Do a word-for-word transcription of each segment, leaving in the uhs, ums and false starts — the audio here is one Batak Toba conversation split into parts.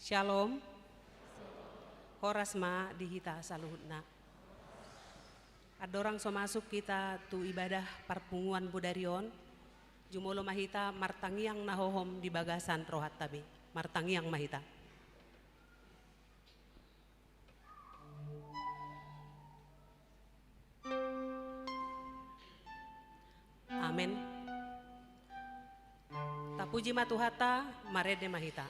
Shalom. Horas ma di hita saluhutna. Andorang so masuk hita tu ibadah parpunguan bodari on, jumolo ma hita martangiang na hohom di bagasan rohanta be. Martangiang ma hita. Amen. Tapuji ma Tuhanta, marende ma hita.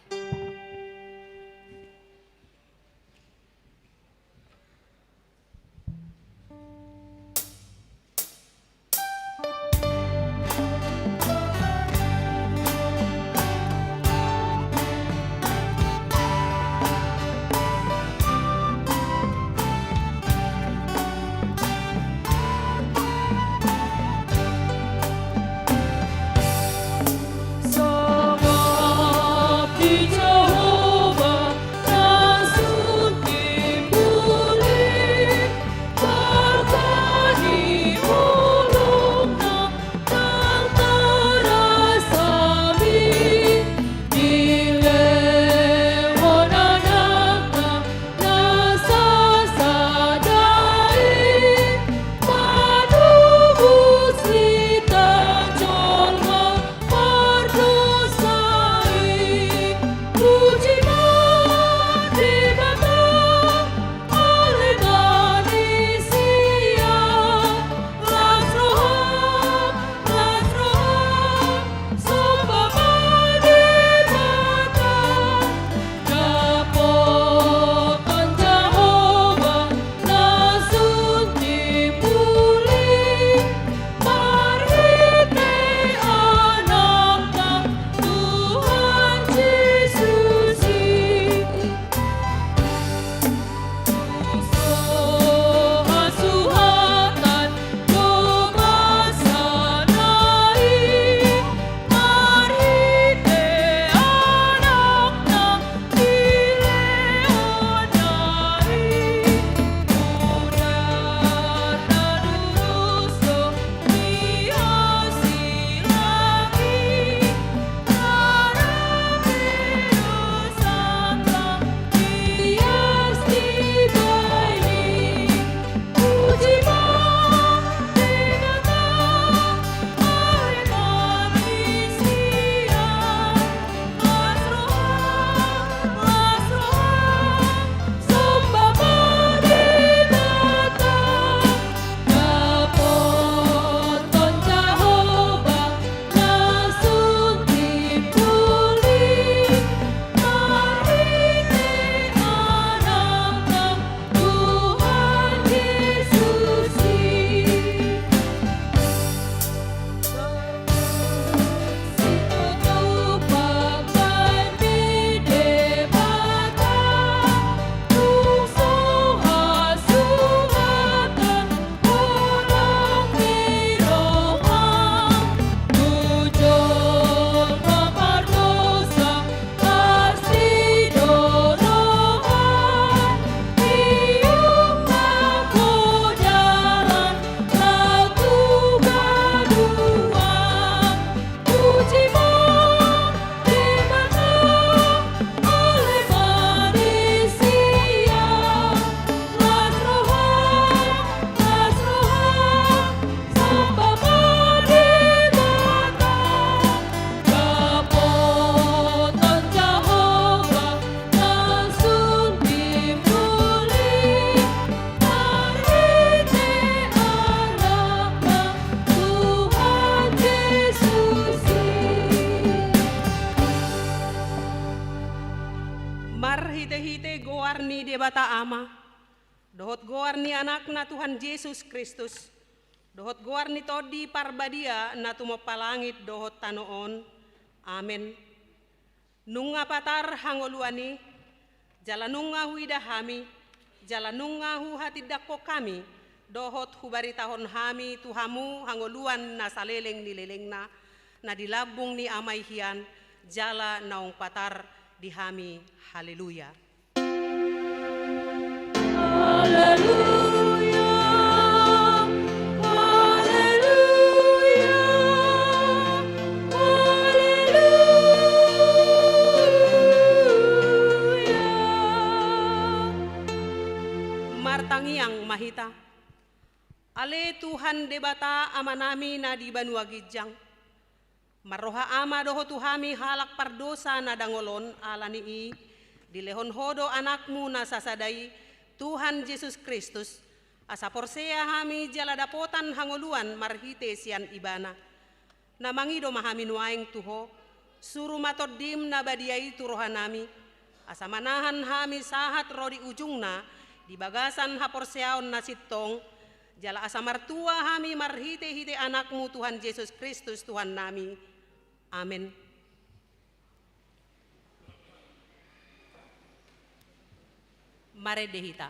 Marhitehite goar ni Debata Ama, dohot goar ni Anakna Tuhan Jesus Kristus, dohot goar ni Tondi Parbadia na tumompa langit dohot tano on. Amen. Nunga patar hangoluan i, jala nunga huida hami, jala nunga huhatindangkon hami, dohot hubaritahon hami tu hamu hangoluan na saleleng ni lelengna, na di lambung ni Ama i hian, jala naung patar di hami. Haleluya. hita. Ale Tuhan Debata Amanami na di banua ginjang, marroha ma do Ho tu hami halak pardosa na dangol on. Ala ni i, dilehon Ho do Anakmu na sasada i, Tuhan Jesus Kristus, asa porsea hami jala dapotan hangoluan marhite sian Ibana. Na mangido ma hami nuaeng tu Ho, suru ma Tondim na badia i tu rohanami, asa manahan hami sahat ro di ujungna di bagasan haporseaon na sintong, jala asa martua hami marhite-hite Anakmu Tuhan Jesus Kristus Tuhannami. Amen. Marende hita.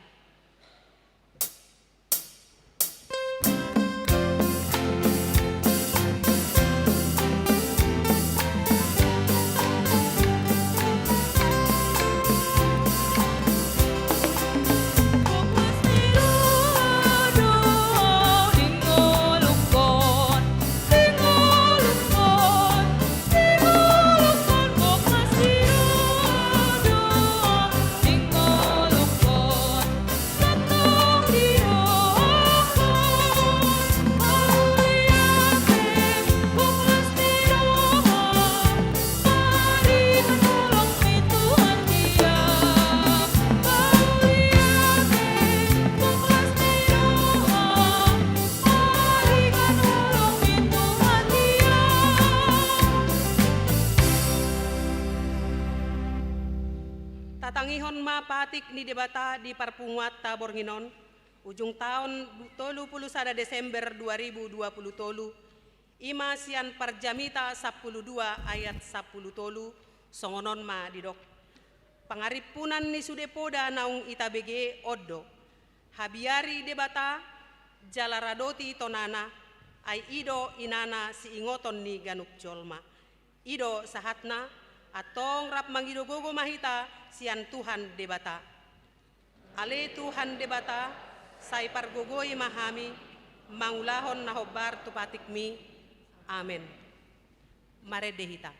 Tatangihon ma patik ni Debata di parpunguanta borngin on, ujung taon tolu pulu sada Desember dua ribu dua pulu tolu, i ma sian Parjamita sampulu dua ayat sampulu tolu, songon on ma didok. Pangarimpunan ni sude poda naung itabege on do: Habiari Debata, jala radoti tonana, ai i do inana siingoton ni ganup jolma. I do sahatna, antong rap mangido gogo ma hita sian Tuhan Debata. Ale Tuhan Debata, sai pargogoi ma hami mangulahon na hombar tu patikmi. Amen. Marende hita.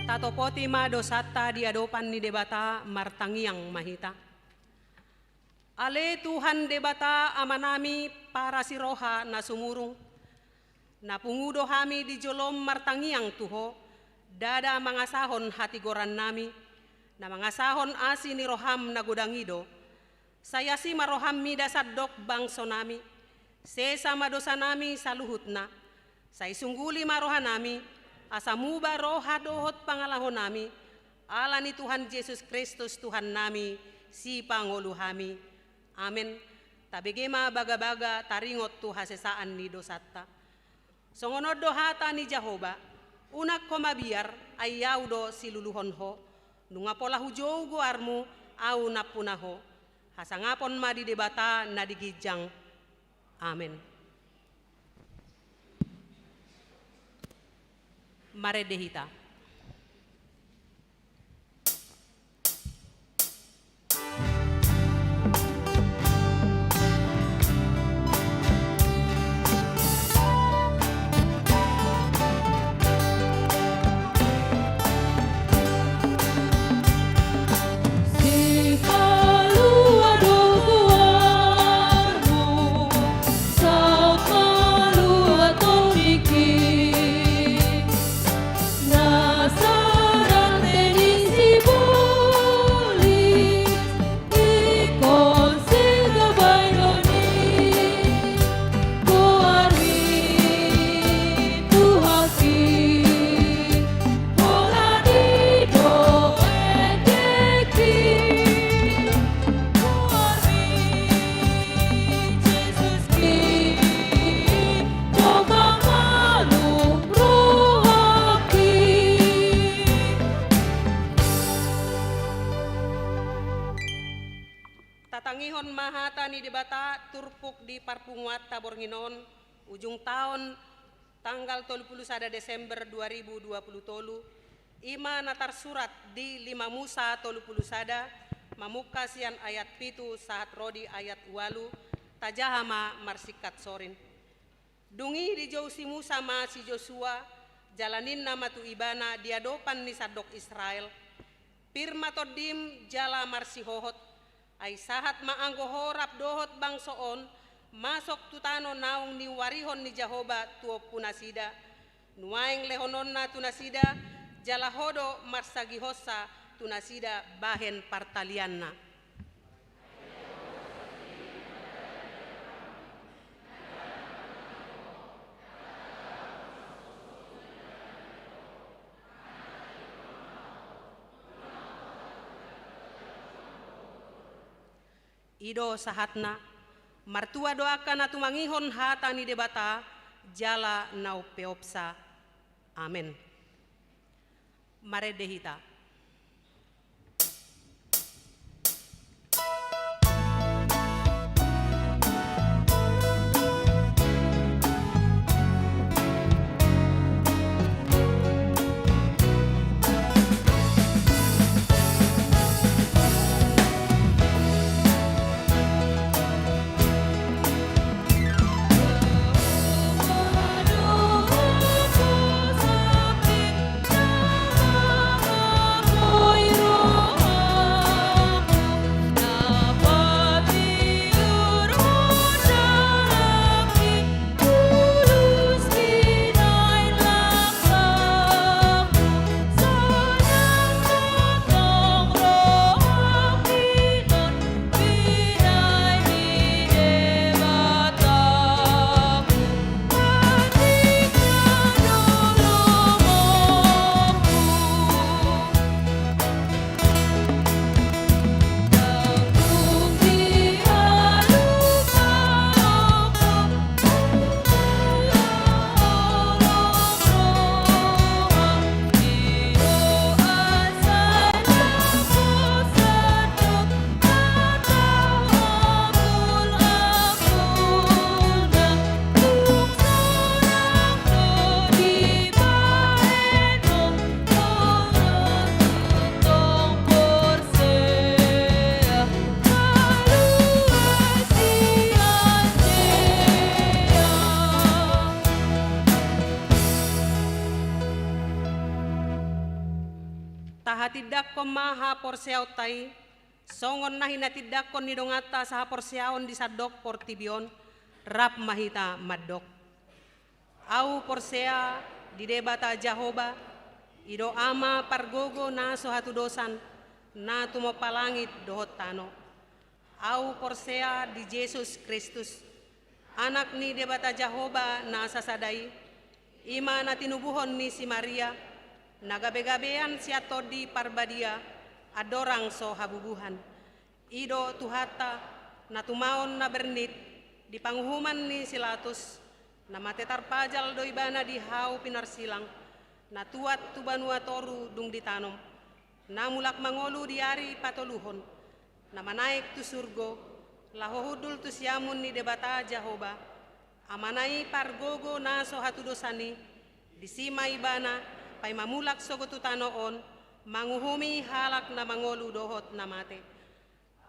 Tatopoti ma dosanta di adopan ni Debata, martangiang ma hita. Ale Tuhan Debata Amanami parasiroha na sumurung, na pungu do hami di jolom martangiang tu Ho, ndada mangasahon hatigorannami, na mangasahon asi ni roham na godang i do. Sai asi ma roham mida sandok bangsonami, sesa ma dosanami saluhutna, Sai sungguli ma rohanami, asa muba roha dohot pangalahonami, ala ni Tuhan Jesus Kristus Tuhannami, Sipangolu hami. Amen. Tabege ma bagabaga taringot tu hasesaan ni dosanta. Songon on do hata ni Jahowa: Unang ho mabiar, ai Ahu do siluluhon ho. Nunga pola hujou goarmu, Ahu nampuna ho. Hasangapon ma di Debata na di ginjang. Amen. Marende hita. Tatangihon ma hata ni Debata turpuk di parpunguanta borngin on, ujung taon, tanggal tolu pulu sada Desember dua ribu dua pulu tolu, i ma na tarsurat di lima Musa tolu pulu sada, mamungka sian ayat pitu sahat ro di ayat ualu. Tajaha ma marsingkat sorin. Dung i dijou si Musa ma si Josua, jala ninna ma tu ibana di adopan ni sandok Israel: Pir ma tondim jala marsihohot, ai sahat ma anggo ho rap dohot bangso on masok tu tano naung niuarihon ni Jahowa tu ompunasida, nuaeng lehononna tu nasida, jala ho do marsagihonsa tu nasida bahen partalianna. I do sahatna. Martua do angka na tumangihon hata ni Debata jala na umpeopsa. Amen. Marende hita. Tahatindangkon ma haporseaonta i, songon na hinatindangkon ni donganta sahaporseaon di sandok portibi on, rap ma hita mandok. Ahu porsea di Debata Jahowa, i do Ama pargogo na so hatudosan, na tumompa langit dohot tano. Ahu porsea di Jesus Kristus, Anak ni Debata Jahowa na sasada i, I ma na tinubuhon ni si Maria, na gabe-gabean sian Tondi Parbadia, andorang so habubuhan. I do Tuhanta, na tumaon na bernit, di panguhuman ni si Latus, na mate tarpajal do ibana di hau pinarsilang, na tuat tu banua toru dung ditanom, na mulak mangolu di ari patoluhon, na manaek tu surgo, laho hundul tu siamun ni Debata Jahowa, Amana i pargogo na so hatudosan i, disi ma ibana, paima mulak sogot tu tano on, manguhumi halak na mangolu dohot na mate.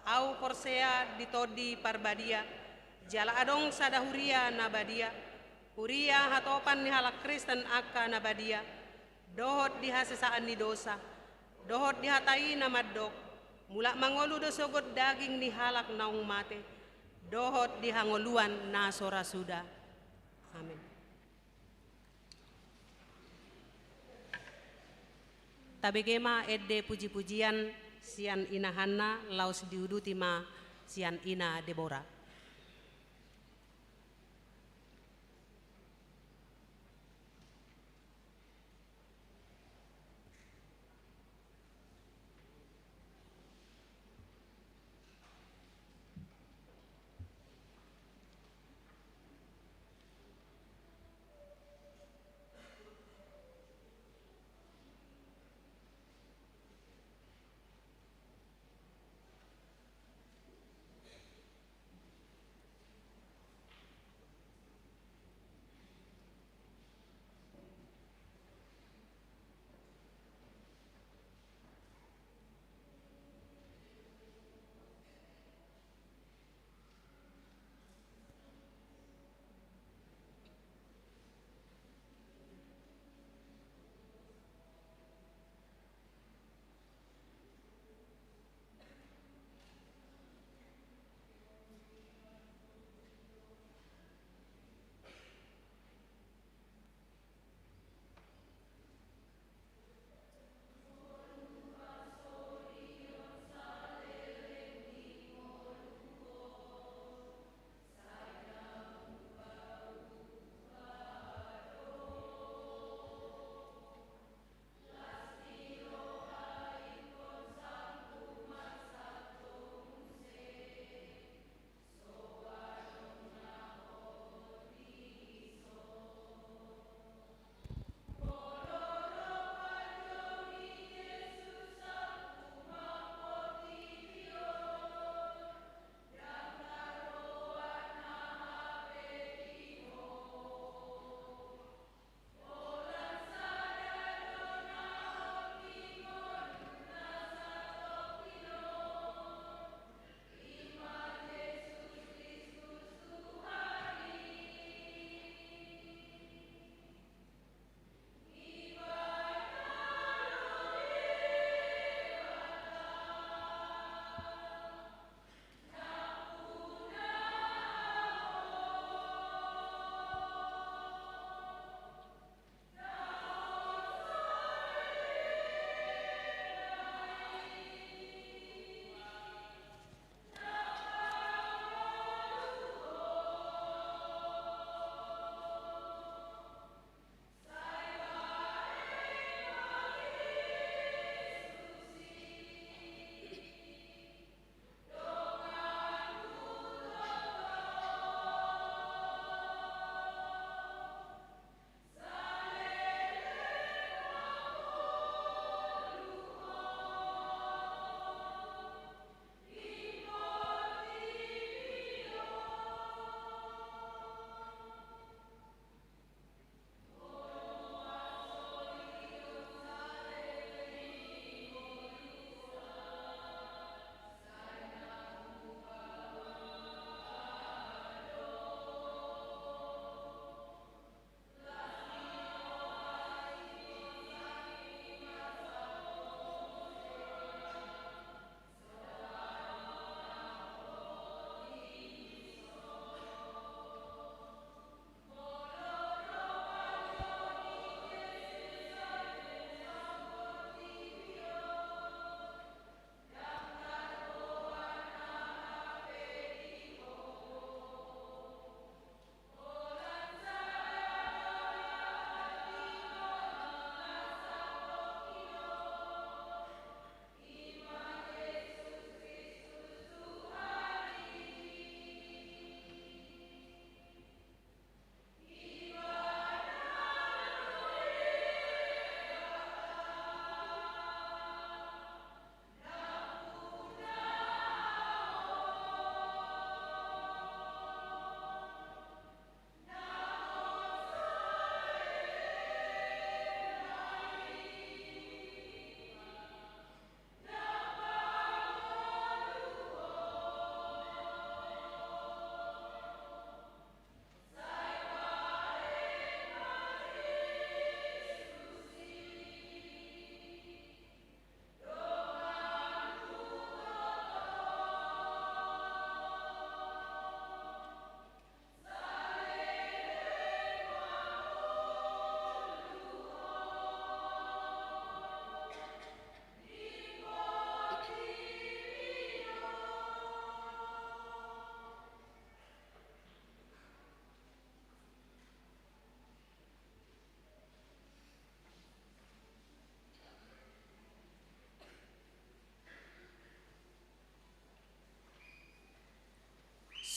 Ahu porsea di Tondi Parbadia, jala adong sada huria na badia, huria hatopan ni halak Kristen angka na badia, dohot di hasesaan ni dosa, dohot di hata i na mandok, mulak mangolu do sogot daging ni halak naung mate, dohot di hangoluan na so ra suda. Amen. Tabege ma ende puji-pujian sian ina Hanna, laos diuduti ma sian ina Debora.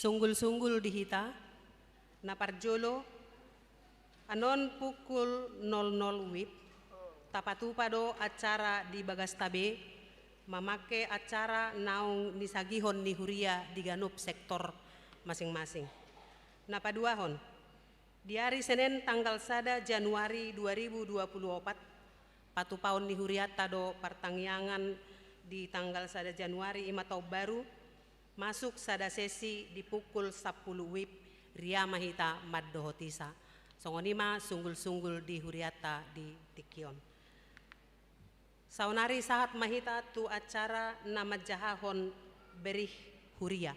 Sunggul-sunggul di hita, na parjolo, annon pukul nol nol wib, tapatupa do acara di bagasta be, mamangke acara naung nisagihon ni huria di ganup sektor masing-masing. Na paduahon, di ari Senen tanggal sada Januari dua ribu dua puluh opat, patupaon ni hurianta do partangiangan di tanggal sada Januari, i ma taon baru, masuk sada sesi di pukul sampulu wib, ria ma hita mandohoti sa. Songon i ma sunggul-sunggul di hurianta di tingki on. Saonari sahat ma hita tu acara na manjahahon berih huria.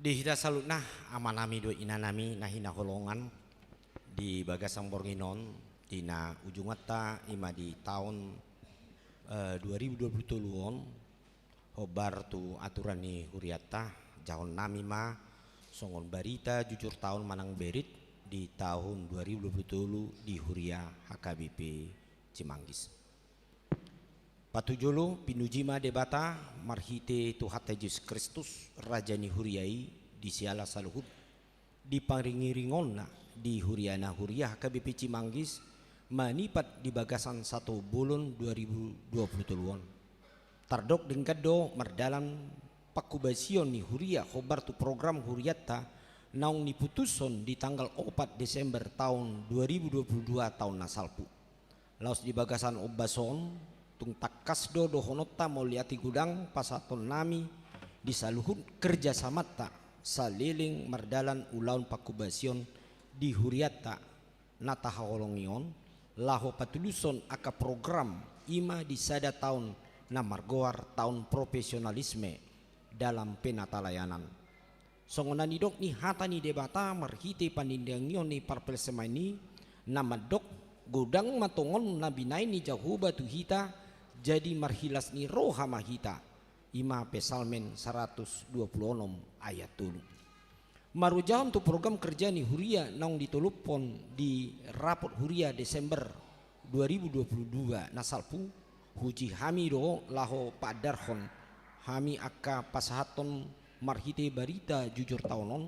Di hita saluhutna, amanami dohot inanami na hinaholongan, di bagasan borngin on, di na ujunganta i ma di taon, eh, dua ribu dua puluh tolu on, hombar tu aturan ni hurianta, jahonnami ma songon barita jujur taon manang berit di taon dua ribu dua puluh tolu di huria H K B P Cimanggis. Patujolo, pinuji ma Debata marhite Tuhanta Jesus Kristus, Raja ni huria i, di siala saluhut di pangiringiringonna di huriana huria H K B P Cimanggis, manipat di bagasan sataon bolon dua ribu dua puluh tolu on. Tardok denggan do mardalan pangkobasion ni huria hombar tu program hurianta naung niputushon di tanggal opat Desember taon dua ribu dua puluh dua taon na salpu. Laos di bagasan ombas on, tung tangkas do dohononta mauliate godang pasahatonnami di saluhut kerjasamanta saleleng mardalan ulaon pangkobasion di hurianta na tahaholongi on, laho patulushon angka program i ma di sada taon na margoar taon profesionalisme dalam penatalayanan. Songon na nidok ni hata ni Debata marhite panindangion ni parpsalmen i, na mandok, godang ma tongon na binahen ni Jahowa tu hita, jadi marhilas ni roha ma hita. I ma Psalmen saratus dua pulu onom ayat tolu. Marujahon tu program kerja ni huria naung ditoluphon di rapot huria Desember dua ribu dua puluh dua na salpu, huji hami do laho paandarhon hami angka pasahathon marhite barita jujur taon on,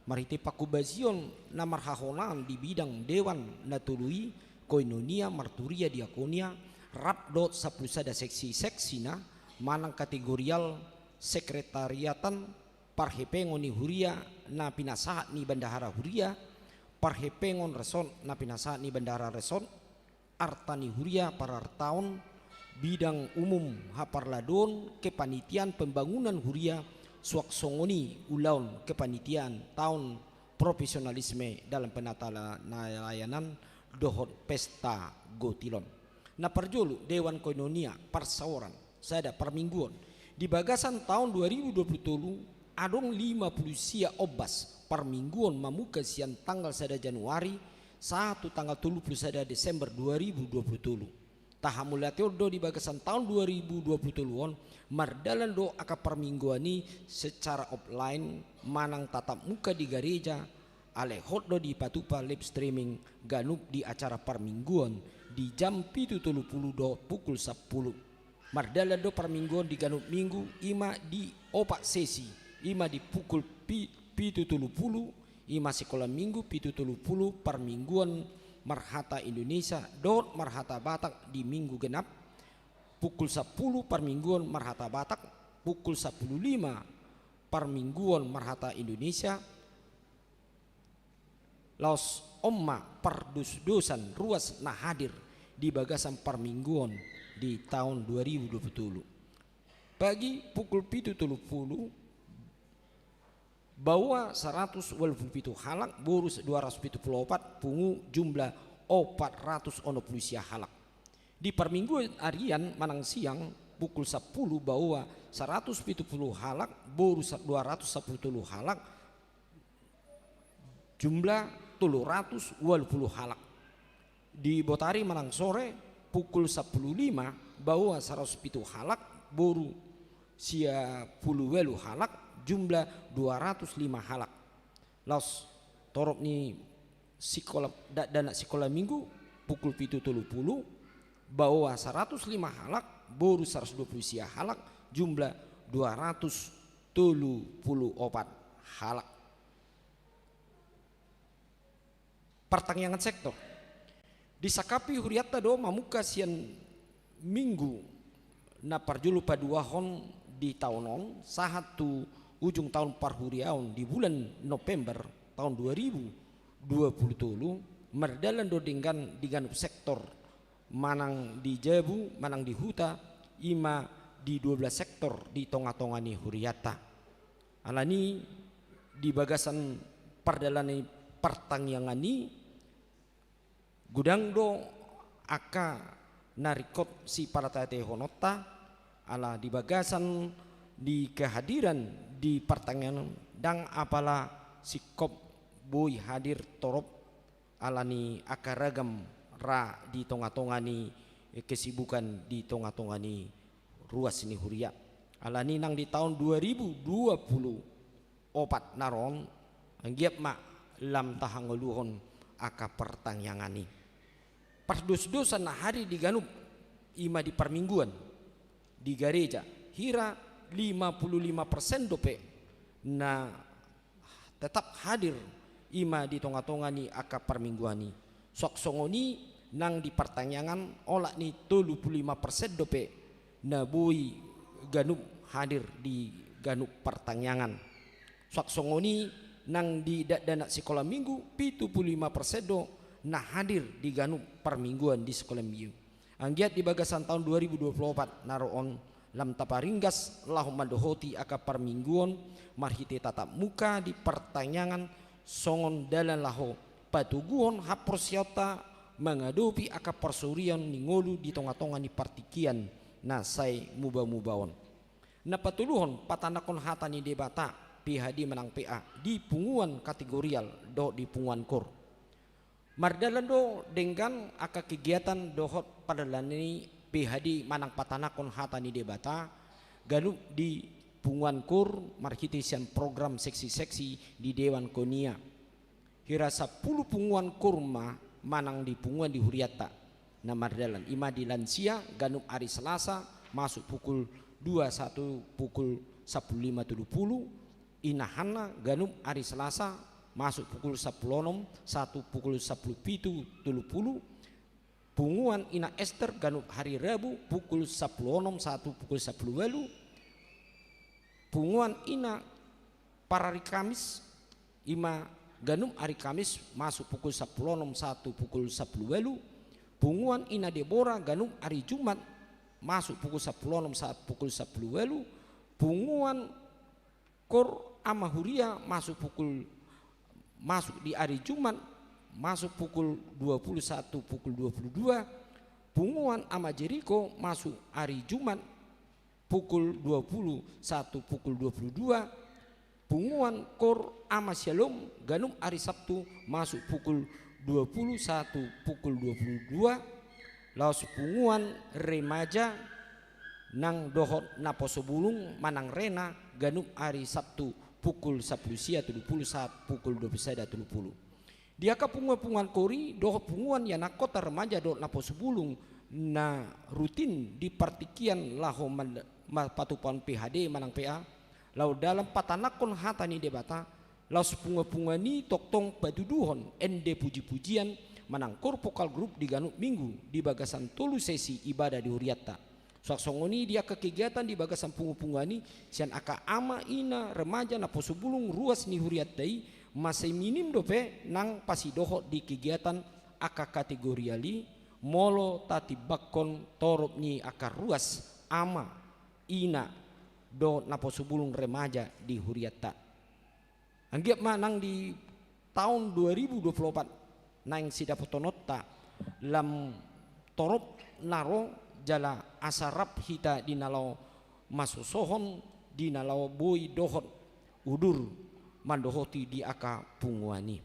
marhite pangkobasion na marhahonaan di bidang dewan na tolu i, koinonia, marturia, diakonia, rap dohot sampulu sada seksi-seksina, manang kategorial sekretariatan, parhepengon ni huria na pinasahat ni bandahara huria, parhepengon resort na pinasahat ni bandahara resort, arta ni huria parartaon, bidang umum haparladoon, kepanitiaan pembangunan huria, suang songon i ulaon kepanitiaan taon profesionalisme dalam penatalayanan dohot pesta gotilon. Na parjolo, Dewan Koinonia, parsaoran, sada, parmingguon. Di bagasan taon dua ribu dua puluh tolu, adong lima pulu sia ombas parmingguon mamungka sian tanggal sada Januari sahat tu tanggal tolu pulu sada Desember dua ribu dua puluh tolu. Tahamauliateon do di bagasan taon dua ribu dua puluh tolu on, mardalan do angka parmingguon i secara offline manang tatap muka di gareja, alai hot do dipatupa live streaming ganup di acara parmingguon di jam pitu tolu pulu dohot pukul sampulu. Mardalan do parmingguon di ganup minggu, i ma di opat sesi, i ma di pukul pi-, pitu tolu pulu, i ma sikola minggu, pitu tolu pulu parmingguon marhata Indonesia dohot marhata Batak di minggu genap, pukul sampulu parmingguon marhata Batak, pukul sampulu lima parmingguon marhata Indonesia. Laos on ma pardosdosan ruas na hadir di bagasan parmingguon di taon dua ribu dua puluh tolu. Pagi pukul pitu tolu pulu, baoa saratus ualu pulu pitu halak, boru dua ratus pitu pulu opat, pungu jumlah opat ratus onom pulu sia halak. Di parmingguon arian manang siang, pukul sampulu baoa saratus pitu pulu halak, boru sa-, dua ratus sampulu tolu halak, jumlah tolu ratus ualu pulu halak. Di botari manang sore, pukul sampulu lima, baoa saratus pitu halak, boru sia pulu ualu halak, jumlah dua ratus lima halak. Laos torop ni sikola, dakdanak sikola minggu pukul pitu tolu pulu, baoa saratus lima halak, boru saratus dua pulu sia halak, jumlah dua ratus tolu pulu opat halak. Partangiangan sektor. Disangkapi hurianta do mamungka sian minggu na parjolo paduahon di taon on, sahat tu ujung taon parhuriaon di bulan November taon dua ribu dua pulu tolu, mardalan do denggan di ganup sektor, manang di jabu, manang di huta, i ma di dua belas sektor di tongatonga ni hurianta. Alani di bagasan pardalanan ni partangiangan i, godang do angka na ringkot siparataetehononta, ala di bagasan di kehadiran di partangiangan ndang apala singkop boi hadir torop, alani angka ragam ra di tongatonga ni kesibukan di tongatonga ni ruas ni huria. Alani nang di taon dua ribu dua pulu opat na ro on, anggiat ma lam tahangoluhon angka partangiangan i. Pardosdosan na hadir di ganup, i ma di parmingguan, di gareja, hira lima pulu lima persen dope na tetap hadir, i ma di tongatonga ni angka parmingguan i. Suang songon i nang di partangiangan, olat ni tolu pulu lima persen dope na boi ganup hadir di ganup partangiangan. Suang songon i nang di dakdanak sikola minggu, pitu pulu lima persen do na hadir di ganup parmingguan di sikola minggu. Anggiat di bagasan taon dua ribu dua pulu opat na ro on, lam taparinggas laho mandohoti angka parmingguon marhite tatap muka di partangiangan songon dalan laho patoguhon haporseaonta mangadopi angka parsorion ni ngolu di tongatonga ni partingkian na sai mubamuba on. Na patoluhon, patanakhon hata ni Debata, P H D manang P A, di punguan kategorial dohot di punguan kor. Mardalan do denggan angka kegiatan dohot pardalanan ni P H D manang patanakhon hata ni Debata, ganup di punguan kor marhite sian program seksi-seksi di Dewan Konia. Hira sampulu punguan kor ma manang di punguan di hurianta na mardalan, i ma di lansia, ganup ari Selasa, masuk pukul dua sahat tu pukul sampulu lima tolu pulu, Ina Hanna, ganup ari Selasa, masuk pukul sampulu onom sahat tu pukul sampulu pitu tolu pulu. Punguan Ina Ester, ganup ari Rabu, pukul sampulu onom sahat tu pukul sampulu ualu. Punguan Ina Parari Kamis, i ma ganup ari Kamis, masuk pukul sampulu onom sahat tu pukul sampulu ualu. Punguan Ina Debora, ganup ari Jumat, masuk pukul sampulu onom sahat pukul sampulu ualu. Punguan Kor Ama Huria masuk pukul, masuk di ari Jumat, masuk pukul dua pulu sahat tu pukul dua pulu dua. Punguan Ama Jeriko masuk ari Jumat pukul dua pulu sahat tu pukul dua pulu dua. Punguan Kor Ama Syalom ganup ari Sabtu masuk pukul dua pulu sahat tu pukul dua pulu dua. Laos punguan remaja nang dohot naposobulung manang rena ganup ari Sabtu pukul sampulu sia tolu pulu sahat pukul dua pulu sada tolu pulu. Di angka punguan-punguan kor i dohot punguan ianakhonta remaja dohot naposobulung na rutin di partingkian laho man-, ma-, patupahon P H D manang P A, laho dalan patanakhon hata ni Debata, laos punguan-punguan i tongtong patuduhon ende puji-pujian manang kor vokal grup di ganup minggu di bagasan tolu sesi ibadah di hurianta. Suang songon i di angka kegiatan di bagasan punguan-punguan i, sian angka ama, ina, remaja, naposobulung, ruas ni hurianta i, mansai minim dope nang pasidohot di kegiatan angka kategorial i, molo tatimbangkon torop ni angka ruas ama, ina, dohot naposobulung remaja di hurianta. Anggiat ma nang di taon dua ribu dua pulu opat naeng sidapotononta lam torop na ro jala asa rap hita di na laho masosohon, di na laho boi dohot udur mandohoti di angka punguan i.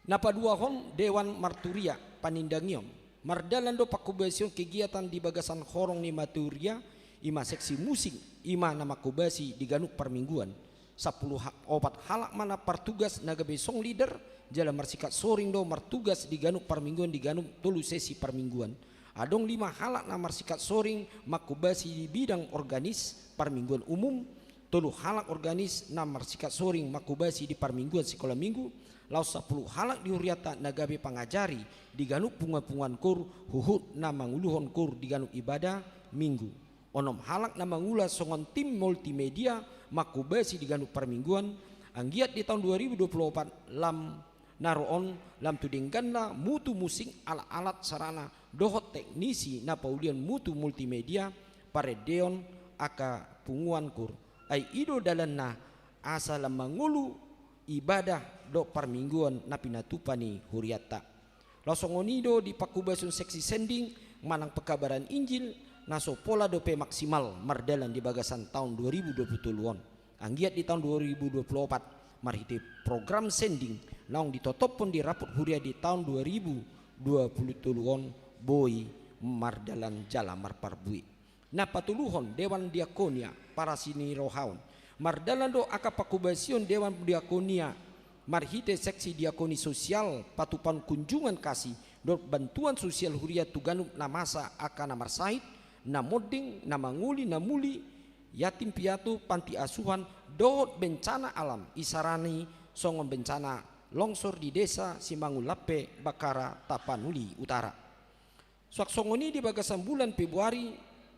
Na paduahon, dewan marturia panindangion. Mardalan do pangkobasion kegiatan di bagasan horong ni materia, ima seksi musik, ima na mangkobasi di ganup parmingguan. Sampulu ha-, opat halak ma na partugas na gabe song leader, jala marsingkat soring do martugas di ganup parmingguan, di ganup tolu sesi parmingguan. Adong lima halak na marsingkat soring mangkobasi di bidang organis parmingguan umum, tolu halak organis na marsingkat soring mangkobasi di parmingguan sikola minggu, laos sampulu halak di hurianta na gabe pangajari di ganup punguan-punguan koor, huhut na manguluhon koor di ganup ibadah minggu. Onom halak na mangula songon tim multimedia mangkobasi di ganup parmingguan. Anggiat di taon dua ribu dua pulu opat lam na ro on, lam tu dengganna mutu musik, alat-alat sarana dohot teknisi na paulian mutu multimedia, parendeon angka punguan koor. Ai i do dalanna asa lam mangolu ibadah dohot parmingguan na pinatupa ni hurianta. Laos songon i do di pangkobasion seksi sending manang pekabaran Injil, na so pola dope maksimal mardalan di bagasan taon dua ribu dua pulu tolu on. Anggiat di taon dua ribu dua pulu opat, marhite program sending naung ditotophon di rapot huria di taon dua ribu dua pulu tolu on, boi mardalan jala marparbue. Na patoluhon, Dewan Diakonia, parasi ni roha on. Mardalan do angka pangkobasion Dewan Diakonia marhite seksi diakoni sosial, patupahon kunjungan kasih dohot bantuan sosial huria tu ganup na masa, angka na marsahit, na monding, na mangoli, na muli, yatim piatu, panti asuhan, dohot bencana alam, isarani songon bencana longsor di desa Simangun Lampe, Bakara, Tapanuli Utara. Suang songon i di bagasan bulan Februari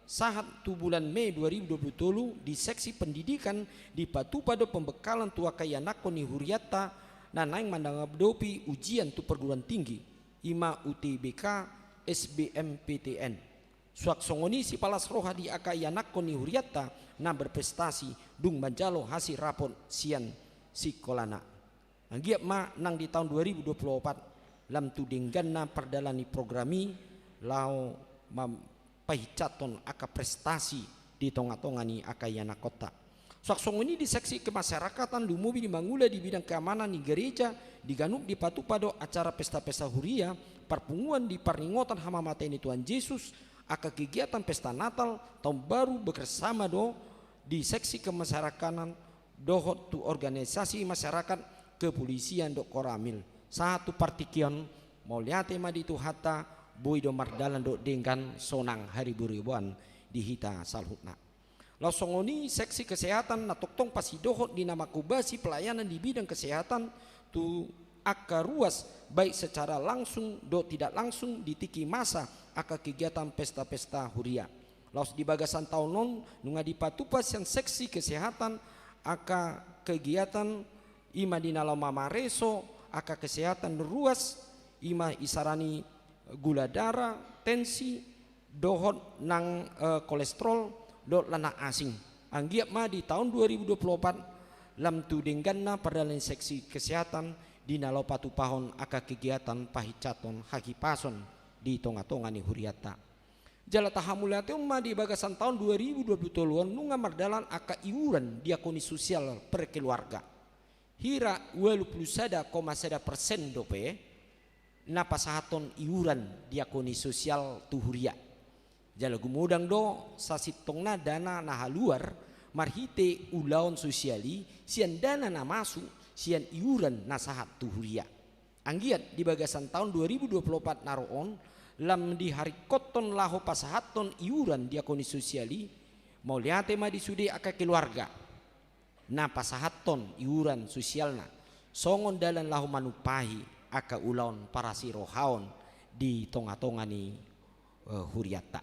sahat tu bulan Mei dua ribu dua pulu tolu, di seksi pendidikan dipatupa do pembekalan tu angka ianakhon ni hurianta na naeng mangadopi ujian tu perguruan tinggi, ima U T B K, S B M P T N. Suang songon i sipalas roha di angka ianakhon ni hurianta na berprestasi dung manjalo hasil rapot sian sikolana. Anggiat ma nang di taon dua ribu dua pulu opat, lam tu dengganna pardalanan ni program i, laho mam-, pahinsathon angka prestasi di tonga-tonga ni angka ianakhonta. Suang songon i di seksi kemasyarakatan, lumobi di mangula di bidang keamanan ni gereja, di ganup dipatupa do acara pesta-pesta huria, parpunguan di parningotan hamamate ni Tuhan Jesus, angka kegiatan pesta Natal, taon baru bekerjasama do di seksi kemasyarakatan, dohot tu organisasi masyarakat, kepolisian dohot Koramil. Sahat tu partingkian, mauliate ma di Tuhanta, boi do mardalan dohot denggan sonang haribo-riboan di hita saluhutna. Laos songon i seksi kesehatan na tongtong pasidohot di na mangkobasi pelayanan di bidang kesehatan tu angka ruas, baik secara langsung dohot tidak langsung di tingki masa angka kegiatan pesta-pesta huria. Laos di bagasan taon on, nunga dipatupa sian seksi kesehatan angka kegiatan, ima di na laho mamareso angka kesehatan ruas, ima isarani gula darah, tensi, dohot nang, eh, kolesterol, dohot lanak asing. Anggiat ma di taon dua ribu dua pulu opat, lam tu dengganna pardalanan seksi kesehatan, di na laho patupahon angka kegiatan pahinsathon hahipason di tonga-tonga ni hurianta. Jala tahamauliateon ma di bagasan taon dua ribu dua pulu tolu on nunga mardalan angka iuran diakoni sosial per keluarga. Hira ualu pulu sada koma sada persen dope na pasahathon iuran diakoni sosial tu huria. Jala gumodang do sasintongna dana na haluar marhite ulaon sosial i sian dana na masuk sian iuran na sahat tu huria. Anggiat di bagasan taon dua ribu dua pulu opat na ro on, lam diharingkothon laho pasahathon iuran diakoni sosial i, mauliate ma di sude angka keluarga na pasahathon iuran sosialna, songon dalan laho manumpahi angka ulaon parasirohaon di tonga-tonga ni, eh, hurianta.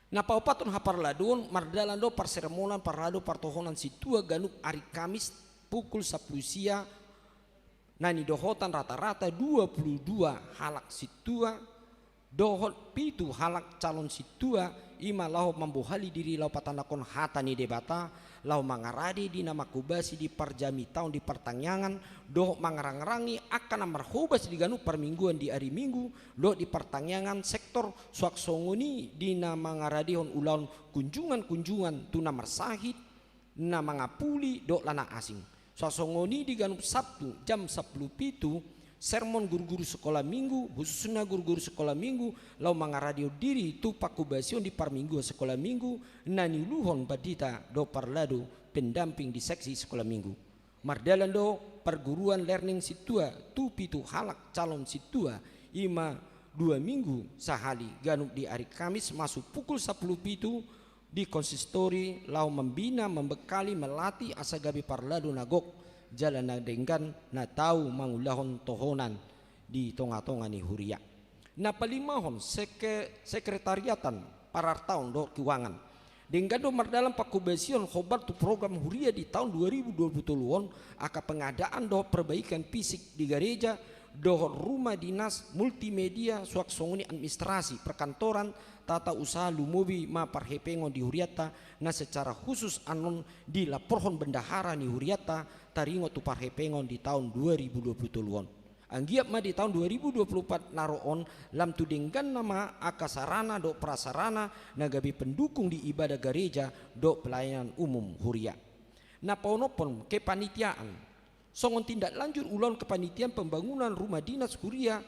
Na paopathon haparladoon, mardalan do parsermonan parlado partohonan sintua ganup ari Kamis pukul sampulu sia, na nidohotan rata-rata dua pulu dua halak sintua, dohot pitu halak calon sintua, ima laho mambohali diri laho patandakhon hata ni Debata, laho mangarade di na mangkobasi di parjamitaon di partangiangan, dohot mangarangrangi angka na marhobas di ganup parmingguan di ari Minggu, dohot di partangiangan sektor, suang songon i di na mangaradehon ulaon kunjungan-kunjungan tu na marsahit, na mangapuli dohot lanak asing. Suang songon i di ganup Sabtu jam sampulu pitu sermon guru-guru sekolah minggu, khususna guru-guru sekolah minggu, laho mangaradion diri tu pangkobasion di parmingguan sekolah minggu, na niuluhon pandita dohot parladu pendamping di seksi sekolah minggu. Mardalan do parguruan learning sintua tu pitu halak calon sintua, i ma dua minggu sahali, ganup di ari Kamis masuk pukul sampulu pitu di konsistori, laho mambina, mambekali, melatih asa gabe parladu na gok jala na denggan, na tau mangulahon tohonan di tonga-tonga ni huria. Na palimahon, seke-, sekretariatan, parartaon dohot keuangan. Denggan do mardalan pangkobasion hombar tu program huria di taon dua ribu dua puluh tolu on, angka pengadaan dohot perbaikan fisik di gareja, dohot rumah dinas, multimedia, suang songon i administrasi, perkantoran, tata usaha, lumobi ma parhepengon di hurianta, na secara khusus annon dilaporhon bendahara ni hurianta taringot tu parhepengon di taon dua ribu dua puluh tolu on. Anggiat ma di taon dua ribu dua puluh empat na ro on, lam tu dengganna ma angka sarana dohot prasarana na gabe pendukung di ibadah gareja dohot pelayanan umum huria. Na paonomhon, kepanitiaan. Songon tindak lanjut ulaon kepanitiaan pembangunan rumah dinas huria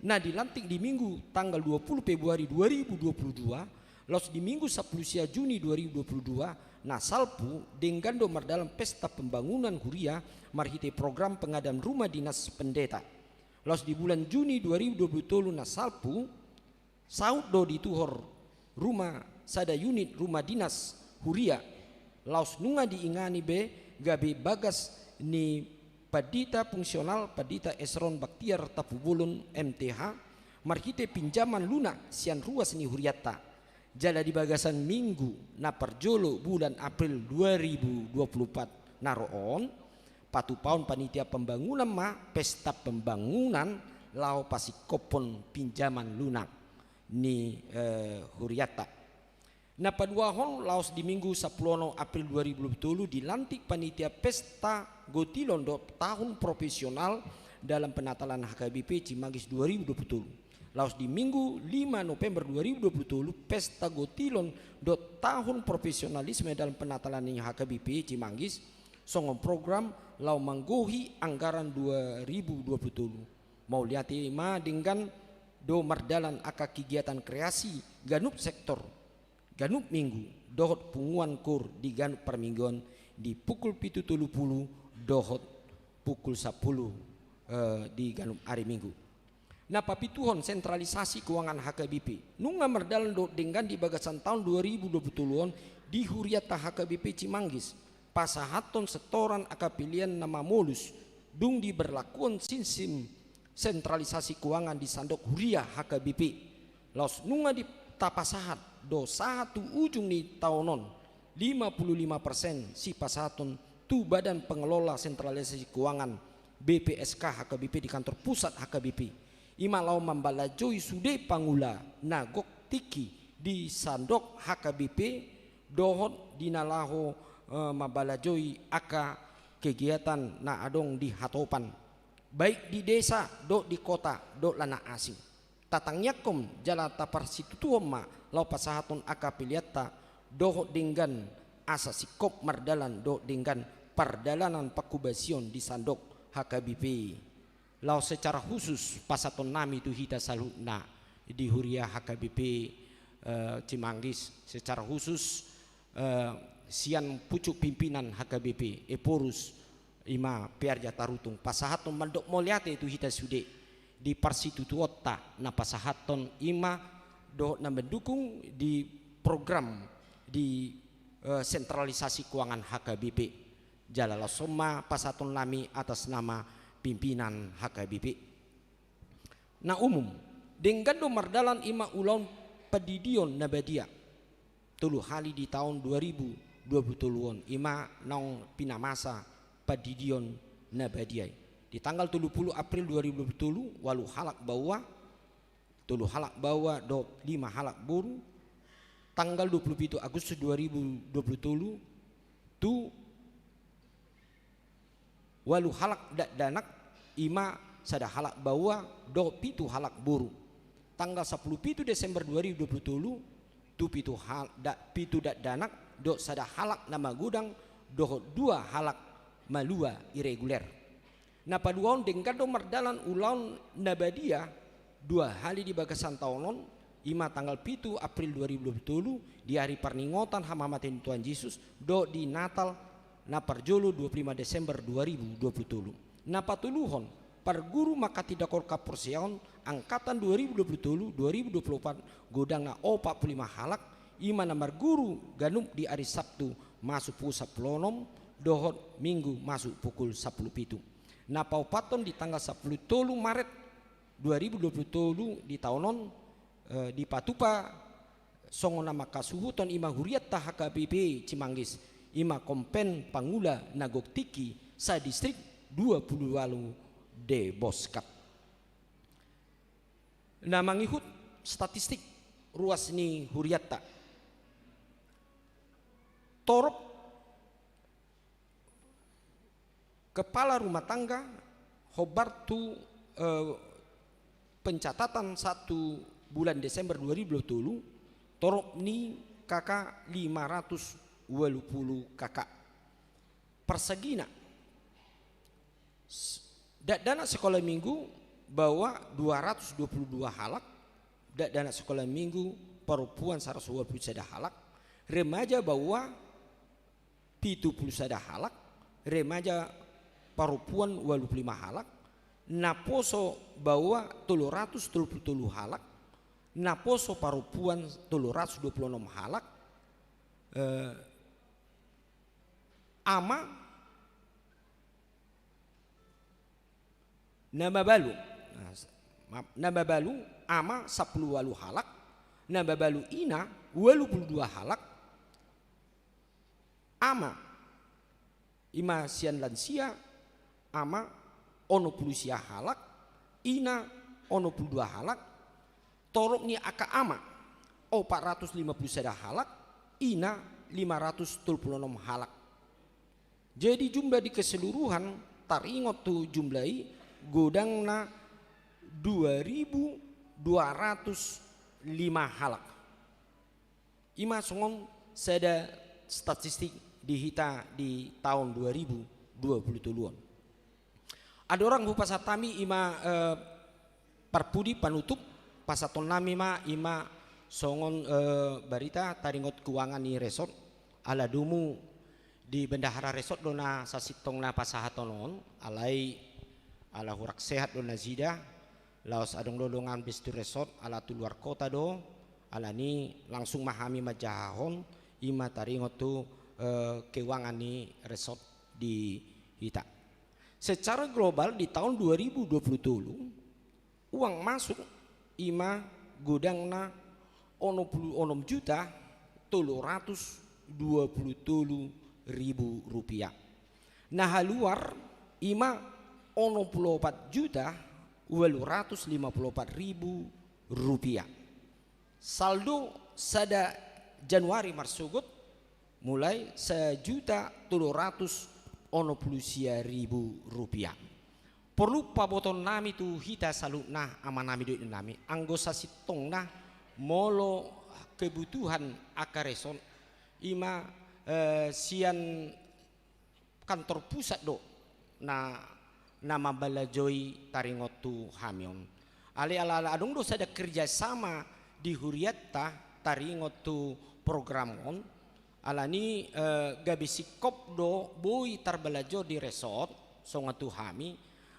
na dilantik di Minggu tanggal dua puluh Februari dua ribu dua puluh dua, laos di Minggu sampulu sia Juni dua ribu dua puluh dua, na salpu, denggan do mardalan pesta pembangunan huria marhite program pengadaan rumah dinas pendeta. Laos di bulan Juni dua ribu dua puluh tolu na salpu, saut do dituhor rumah, sada unit rumah dinas huria, laos nunga diingani be gabe bagas ni pandita fungsional, Pandita Esron Baktiar Tampubolon, M T H, marhite pinjaman lunak sian ruas ni hurianta. Jala di bagasan minggu na parjolo bulan April dua ribu dua puluh empat na ro on, patupaon panitia pembangunan ma pesta pembangunan laho pasingkophon pinjaman lunak ni, eh, hurianta. Na paduahon, laos di Minggu sampulu onom April dua ribu dua puluh tolu dilantik panitia pesta gotilon dohot tahun profesional dalam penatalan H K B P Cimanggis dua ribu dua puluh tolu. Laos di Minggu lima November dua ribu dua puluh tolu, pesta gotilon dohot tahun profesionalisme dalam penatalan ni H K B P Cimanggis, songon program laho manggohi anggaran dua ribu dua puluh tolu. Mauliate ma, denggan do mardalan angka kegiatan kreasi ganup sektor, ganup minggu, dohot punguan koor di ganup parmingguan di pukul pitu tolu pulu dohot pukul sampulu, eh, di ganup ari Minggu. Na papituhon, sentralisasi keuangan H K B P. Nunga mardalan dohot denggan di bagasan taon dua ribu dua puluh tolu on di hurianta H K B P Cimanggis pasahathon setoran angka pelean na mamolus, dung diberlakuhon sistim sentralisasi keuangan di sandok huria H K B P. Laos nunga di-, tapasahat do sahat tu ujung ni taon on, lima puluh lima persen sipasahathon tu Badan Pengelola Sentralisasi Keuangan, B P S K, H K B P di kantor pusat H K B P. I ma laho mambalajoi sude pangula na gok tingki di sandok H K B P, dohot di na laho, eh, mambalajoi angka kegiatan na adong di hatopan, baik di desa dohot di kota dohot na asing. Tatangiangkon jala taparsitutuhon ma laho pasahathon angka peleanta dohot denggan, asa singkop mardalan dohot denggan pardalanan pangkobasion di sandok H K B P. Laos secara khusus pasahatonnami tu hita saluhutna di huria H K B P, eh, Cimanggis, secara khusus, eh, sian pucuk pimpinan H K B P, Ephorus, i ma Pearja Tarutung, pasahathon mandok mauliate tu hita sude di parsitutuonta na pasahathon i ma dohot na mendukung di program di, eh, sentralisasi keuangan H K B P. Jala laos on ma pasahatonnami atas nama pimpinan H K B P. Na umum, denggan do mardalan i ma ulaon pandidion na badia tolu hali di taon dua ribu dua puluh tolu on, i ma naung pinamasa pandidion na badia i. Di tanggal tolu pulu April dua ribu dua puluh tolu, ualu halak baoa, tolu halak baoa dohot lima halak boru. Tanggal dua pulu pitu Agustus dua ribu dua pulu tolu, tu ualu halak dakdanak, i ma sada halak baoa dohot pitu halak boru. Tanggal sampulu pitu Desember dua ribu dua pulu tolu, tu pitu hal-, da-, pitu dakdanak dohot sada halak na magodang dohot dua halak malua ireguler. Na paduahon, denggan do mardalan ulaon na badia dua hali di bagasan taon on, i ma tanggal pitu April dua ribu dua puluh tolu, di ari parningotan hamamate ni Tuhan Jesus, dohot di Natal na parjolo dua puluh lima Desember dua ribu dua puluh tolu. Na patoluhon, parguru manghatindangkon haporseaon angkatan dua ribu dua puluh tolu dua ribu dua puluh opat, godangna opat puluh lima halak, i ma na marguru ganup di ari Sabtu masuk pukul sampulu onom, dohot Minggu masuk pukul sampulu pitu. Na paopathon, di tanggal sampulu tolu Maret dua ribu dua puluh tolu di taon on, eh, dipatupa songon na mangkasuhuthon i ma hurianta H K B P Cimanggis, i ma Kompen Pangula na gok tingki sa-distrik dua puluh ualu Deboskat. Na mangihut statistik ruas ni hurianta. Torop kepala rumah tangga hombar tu, eh, pencatatan sahat tu bulan Desember dua ribu dua puluh tolu, torop ni K K lima ratus ualu puluh K K. Parsegina. S-, dakdanak sikola minggu baoa dua ratus dua puluh dua halak, dakdanak sikola minggu parompuan saratus ualu puluh sada halak, remaja baoa pitu puluh sada halak, remaja parompuan ualu puluh lima halak, naposo baoa tolu ratus tolu puluh tolu halak, naposo parompuan tolu ratus dua puluh onom halak, eh, ama na mabalu, nah, s-, maaf, na mabalu ama sampulu ualu halak, na mabalu ina ualu puluh dua halak, ama, i ma sian lansia, ama onom puluh sia halak, ina onom puluh dua halak, torop ni angka ama opat ratus lima puluh sada halak, ina lima ratus tolu puluh onom halak. Jadi jumlah di keseluruhan taringot tu jumlah i godangna dua ribu dua ratus lima halak. I ma songon sada statistik di hita di taon dua ribu dua puluh tolu on. Andorang hupasahat hami i ma, eh, parpudi panutup, pasahatonnami ma i ma songon, eh, barita taringot keuangan ni resort, ala domu di Bendahara Resort do na sasintongna pasahaton on, alai ala hurang sehat do nasida, laos adong do dongan bestian resort ala tu luar kota do, alani langsung ma hami manjahahon i ma taringot tu, eh, keuangan ni resort di hita. Secara global di taon dua ribu dua puluh tolu, uang masuk i ma godangna onom puluh onom juta tolu ratus dua puluh tolu ribu rupiah. Na haluar i ma onom puluh opat juta ualu ratus lima puluh opat ribu rupiah. Saldo sada Januari marsogot mulai sajuta tolu ratus onom puluh sia ribu rupiah. Porlu pabotoonnami tu hita saluhutna amanami dohot inanami, anggo sasintongna molo kebutuhan angka resort i ma, eh, sian kantor pusat do na, na mambalajoi taringot tu hami on. Alai ala, ala adong do sada kerjasama di hurianta taringot tu program on, alani, eh, gabe singkop do boi tarbalajo di resort songon tu hami,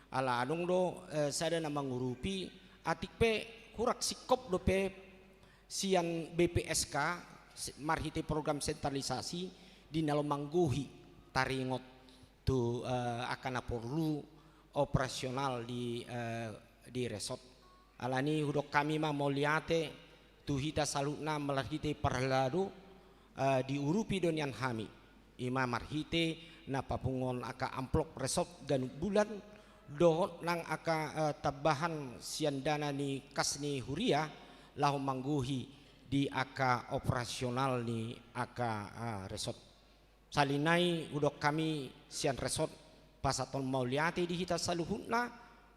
ala adong do, eh, sada na mangurupi, atik pe hurang singkop dope sian B P S K se-, marhite program sentralisasi di na laho manggohi taringot tu, eh, angka na porlu operasional di, eh, di resort. Alani hudok hami ma mauliate tu hita saluhutna marhite parhalado, eh, diurupi do nian hami. I ma marhite na papunguhon angka amplop resort ganup bulan, dohot nang angka, eh, tambahan sian dana ni kas ni huria laho manggohi di angka operasional ni angka, eh, resort. Sahali nai hudok hami sian resort pasahathon mauliate di hita saluhutna,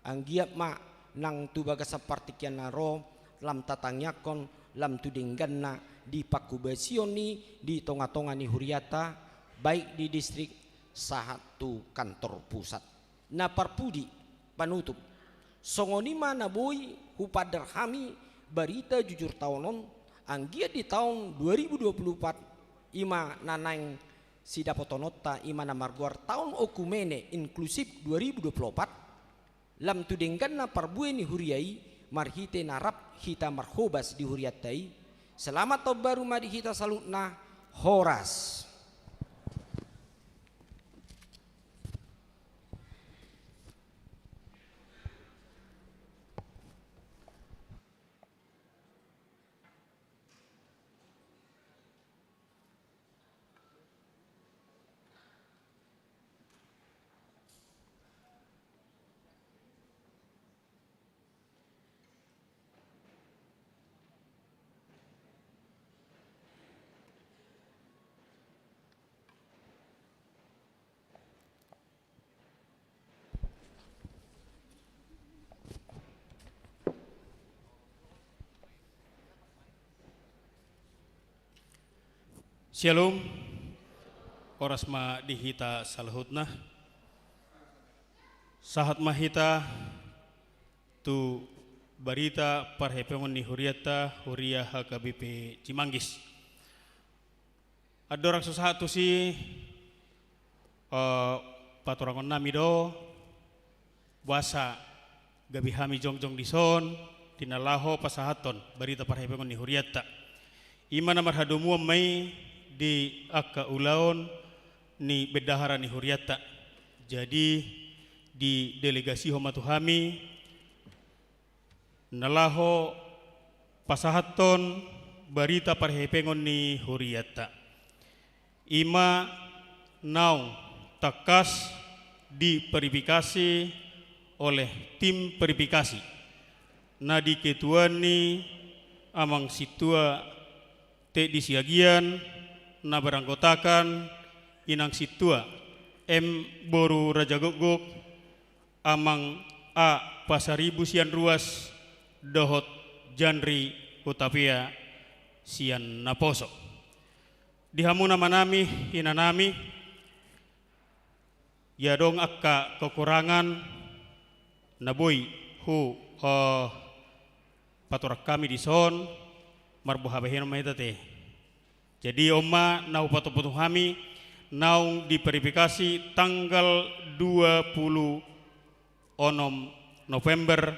anggiat ma nang tu bagasan partingkian na ro lam tatangiangkon, lam tu dengganna di panghobasion i di tonga-tonga ni huriata, baik di distrik sahat tu kantor pusat. na parpudi panutup. Songon i ma na boi hupaandar hami barita jujur taon on, anggiat di taon dua ribu dua puluh empat i ma na naeng sidapotononta, i ma na margoar Taon Oikumene Inklusif dua ribu dua puluh empat, lam tu dengganna parbue ni huria i, marhite na rap hita marhobas di hurianta i. Selamat taon baru ma di hita saluhutna. Horas. Syalom. Horas ma di hita saluhutna. Sahat ma hita tu barita parhepengon ni hurianta, huria H K B P Cimanggis. Andorang so sahat tusi, eh, paturangon nami do, boasa gabe hami jongjong dison, di na laho pasahathon barita parhepengon ni hurianta. I ma na marhadomuan ma i di angka ulaon ni bendahara ni hurianta. Jadi, didelegasihon ma tu hami, na laho pasahathon barita parhepengon ni hurianta. I ma naung tangkas diverifikasi oleh tim verifikasi, na diketuai ni Amang Sintua Teddy Siagian, na beranggotakan Inang Sintua M Boru Rajagokgok, Amang A Pasaribu sian Ruas, dohot Janri Hutapea sian Naposo. Di hamu amanami, inanami, ia adong angka kekurangan na boi hu, eh, paturang hami dison, marboha bahenon ma hita te. Jadi, on ma na hupatupa tu hami, naung diverifikasi tanggal dua puluh onom November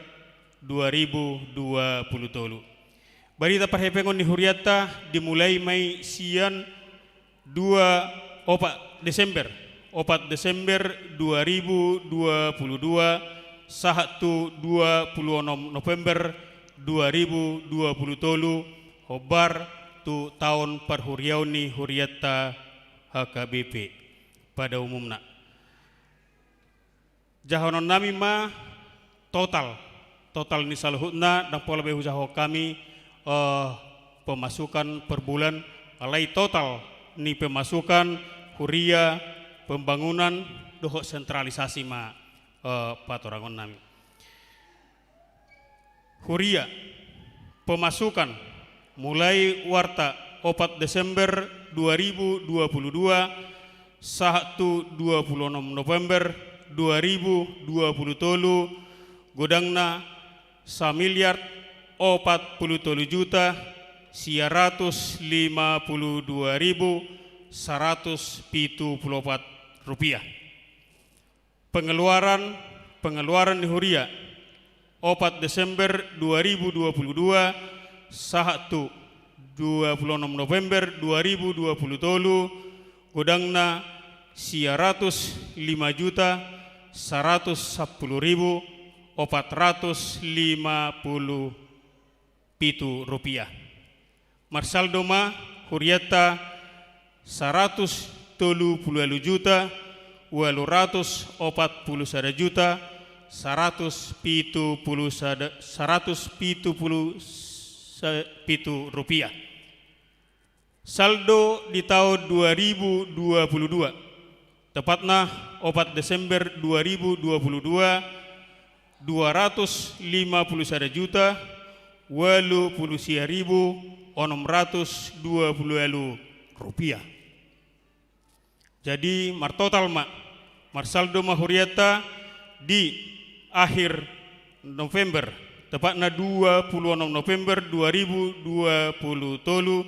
dua ribu dua puluh tolu. Barita parhepengon ni hurianta dimulai ma i sian dua, opat Desember, opat Desember dua ribu dua puluh dua, sahat tu dua puluh onom November dua ribu dua puluh tolu, hombar tu taon parhuriaon ni hurianta H K B P pada umumna. Jahaononnami ma total, total ni saluhutna, ndang pola be hujahahon hami, eh, pemasukan per bulan, alai total ni pemasukan huria, pembangunan, dohot sentralisasi ma, eh, paturangonnami. Huria, pemasukan, mulai warta opat Desember dua ribu dua puluh dua, sahat tu dua puluh onom November dua ribu dua puluh tolu, godangna samiliar opat puluh tolu juta sia ratus lima puluh dua ribu saratus pitu puluh opat rupiah. Pengeluaran, pengeluaran ni huria, opat Desember dua ribu dua puluh dua, sahat tu dua puluh onom November dua ribu dua puluh tolu, godangna sia ratus lima juta saratus sampulu ribu opat ratus lima puluh pitu rupiah. Marsaldo ma hurianta saratus tolu puluh ualu juta ualu ratus opat puluh sada juta saratus pitu puluh sada, saratus pitu puluh sa-, pitu rupiah. Saldo di taon dua ribu dua puluh dua. Tepatna, opat Desember dua ribu dua puluh dua, dua ratus lima puluh sada juta ualu puluh sia ribu onom ratus dua puluh ualu rupiah. Jadi, martotal ma, marsaldo ma hurianta di akhir November, tepatna dua puluh enam November dua ribu dua puluh tolu,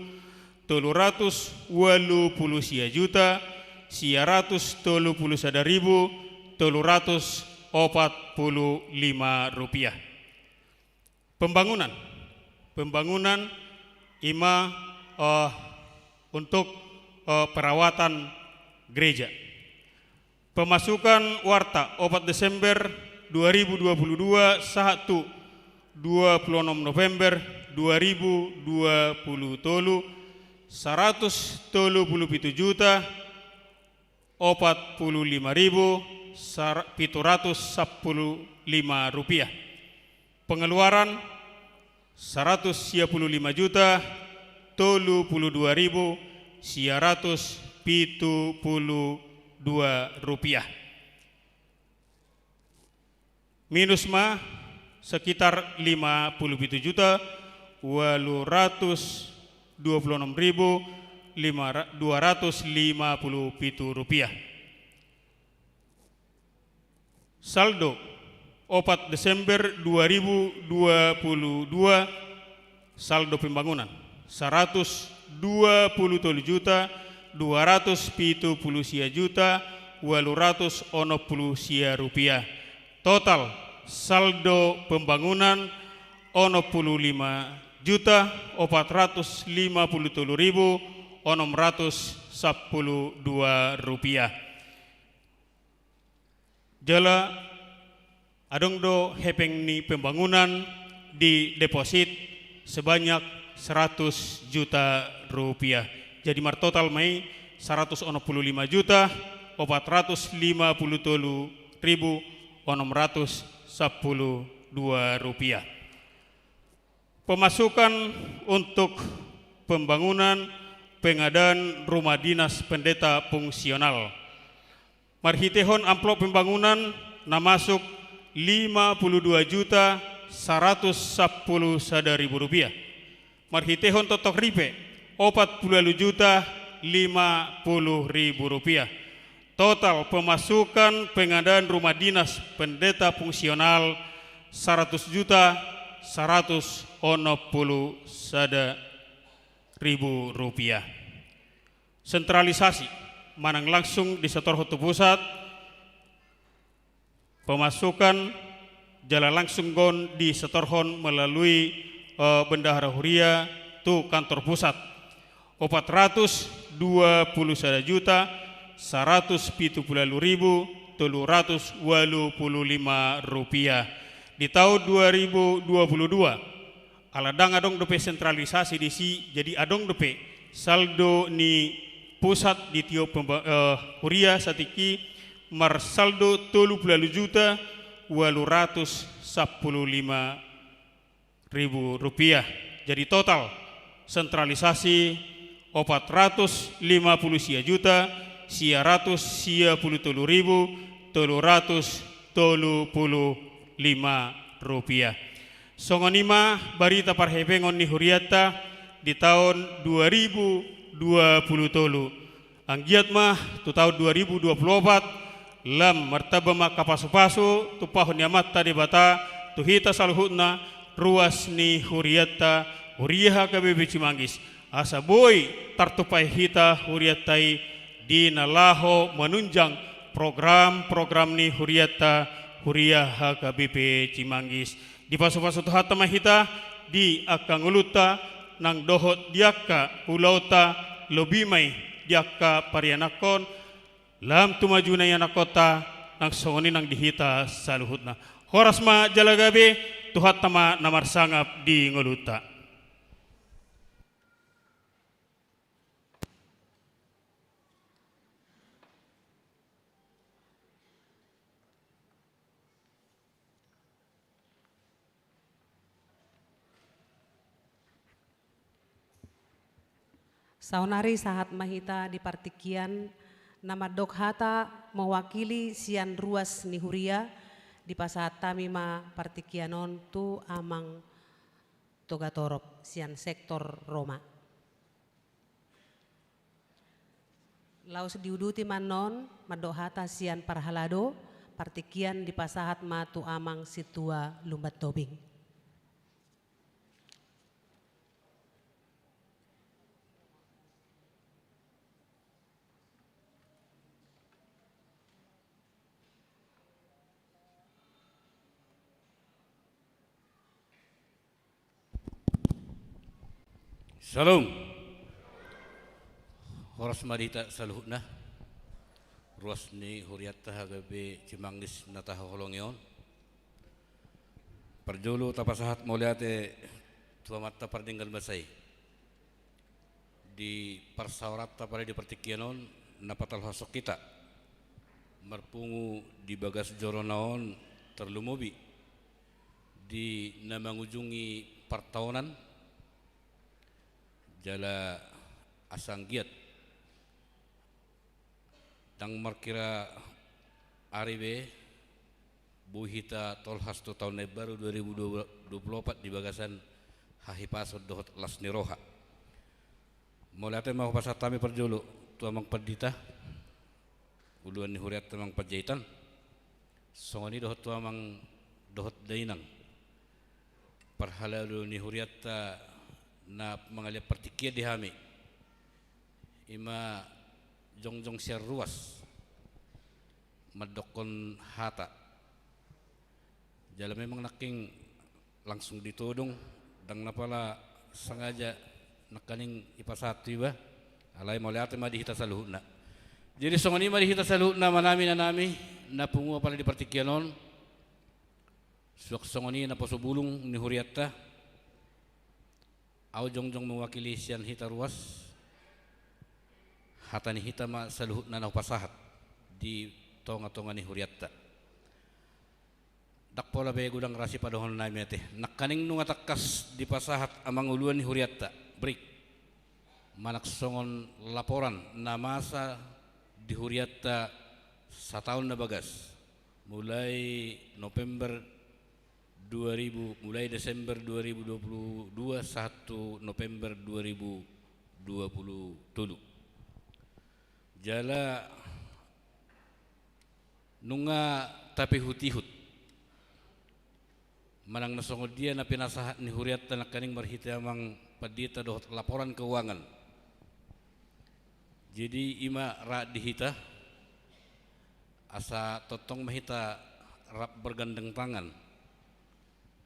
tolu ratus ualu puluh sia juta, sia ratus tolu puluh sada ribu, tolu ratus opat puluh lima rupiah. Pembangunan. Pembangunan ima, eh, untuk, eh, perawatan gereja. Pemasukan warta opat Desember dua ribu dua puluh dua sahat tu dua puluh enam November dua ribu dua puluh tolu, saratus tolu puluh pitu juta, opat puluh lima ribu, sar-, pitu ratus sampulu lima rupiah. Pengeluaran, saratus sia puluh lima juta, tolu puluh dua ribu, sia ratus pitu puluh dua rupiah. Minus ma sekitar lima puluh pitu juta, ualu ratus dua puluh enam ribu, lima ra-, dua ratus lima puluh pitu rupiah. Saldo opat Desember dua ribu dua puluh dua, saldo pembangunan, saratus dua puluh tolu juta, dua ratus pitu puluh sia juta, ualu ratus onom puluh sia rupiah. Total saldo pembangunan, onom puluh lima juta, opat ratus lima puluh tolu ribu, onom ratus sampulu dua rupiah. Jala adong do hepeng ni pembangunan di deposit sebanyak seratus juta rupiah. Jadi martotal ma i saratus onom puluh lima juta, opat ratus lima puluh tolu ribu, onom ratus sampulu dua rupiah. Pemasukan untuk pembangunan pengadaan rumah dinas pendeta fungsional. Marhitehon amplop pembangunan na masuk lima puluh dua juta saratus sampulu sada ribu rupiah. Marhitehon toktok ripe, opat puluh ualu juta lima puluh ribu rupiah. Total pemasukan pengadaan rumah dinas pendeta fungsional, saratus juta saratus onom puluh sada ribu rupiah. Sentralisasi, manang langsung disetorhon tu pusat, pemasukan jala langsung on disetorhon melalui, eh, bendahara huria tu kantor pusat. Opat ratus dua puluh sada juta saratus pitu puluh ualu ribu tolu ratus ualu puluh lima rupiah. Di taon dua ribu dua puluh dua, ala ndang adong dope sentralisasi disi, jadi adong dope saldo ni pusat di tiop pemba-, eh, huria satingki marsaldo tolu puluh ualu juta ualu ratus sampulu lima ribu rupiah. Jadi total sentralisasi opat ratus lima puluh sia juta sia ratus sia puluh tolu ribu tolu ratus tolu puluh lima rupiah. Songon i ma barita parhepengon ni hurianta di taon dua ribu dua puluh tolu. Anggiat ma tu taon dua ribu dua puluh opat, lam martamba ma angka pasupasu tumpahon ni Amanta Debata tu hita saluhutna, ruas ni hurianta, huria H K B P Cimanggis, asa boi tartumpahi hita hurianta i di na laho manunjang program-program ni hurianta, huria H K B P Cimanggis. Dipasupasu Tuhanta ma hita di angka ngolunta nang dohot di angka ulaonta, lobi ma i di angka parianakhon, lam tu majuna ianakhonta, nang songon i nang di hita saluhutna. Horas ma jala gabe, Tuhanta ma na marsangap di ngolunta. Saonari sahat ma hita di partingkian, na mandok hata mewakili sian ruas ni huria, dipasahat hami ma partingkian on tu Amang Togatorop sian sektor Roma. Laos diuduti ma annon, mandok hata sian parhalado, Partingkian dipasahat ma tu amang sintua Lumban Tobing. Syalom. Horas ma di hita saluhutna. Ruas ni hurianta HKBP Cimanggis na tahaholongi on. Parjolo tapasahat mauliate tu Amanta Pardenggan Basa i di parsaoranta pala di partingkian on na patolhashon hita marpungu di bagas jorona on, tarlumobi di na mangujungi partaonan jala asa anggiat ndang markira ari be boi hita tolhas tu taon na imbaru dua ribu dua puluh opat di bagasan hahipason dohot las ni roha. Mauliate ma hupasahat hami parjolo tu amang pandita, uluan ni hurianta Amang Panjaitan, songon i dohot tu amang dohot dainang parhalado ni hurianta na mangalean partingkian di hami, i ma jongjong sian ruas mandokkon hata. Jala memang nangkin langsung ditodong, ndang na pola sengaja nangkaning ipasahat tu iba. Alai mauliate ma di hita saluhutna. Jadi songon i ma di hita saluhutna, amanami, inanami, na pungu apala di partingkian on, suang songon i naposo bulung ni hurianta. Ahu jongjong mewakili sian hita ruas, hata ni hita ma saluhutna na hupasahat di tongatonga ni hurianta. Ndang pola be godang ra sipadohononnami ate. Nangkaning nunga tangkas dipasahat amang uluan ni hurianta, break, manang songon laporan na masa di hurianta sataon na bagas, mulai November dua ribu, mulai Desember dua ribu dua puluh dua sahat tu November dua ribu dua puluh tolu. Jala nunga tapihutihut manang na songon dia na pinasahat ni hurianta nangkaning marhite amang pandita dohot laporan keuangan. Jadi i ma rap di hita, asa tongtong ma hita rap bergandeng tangan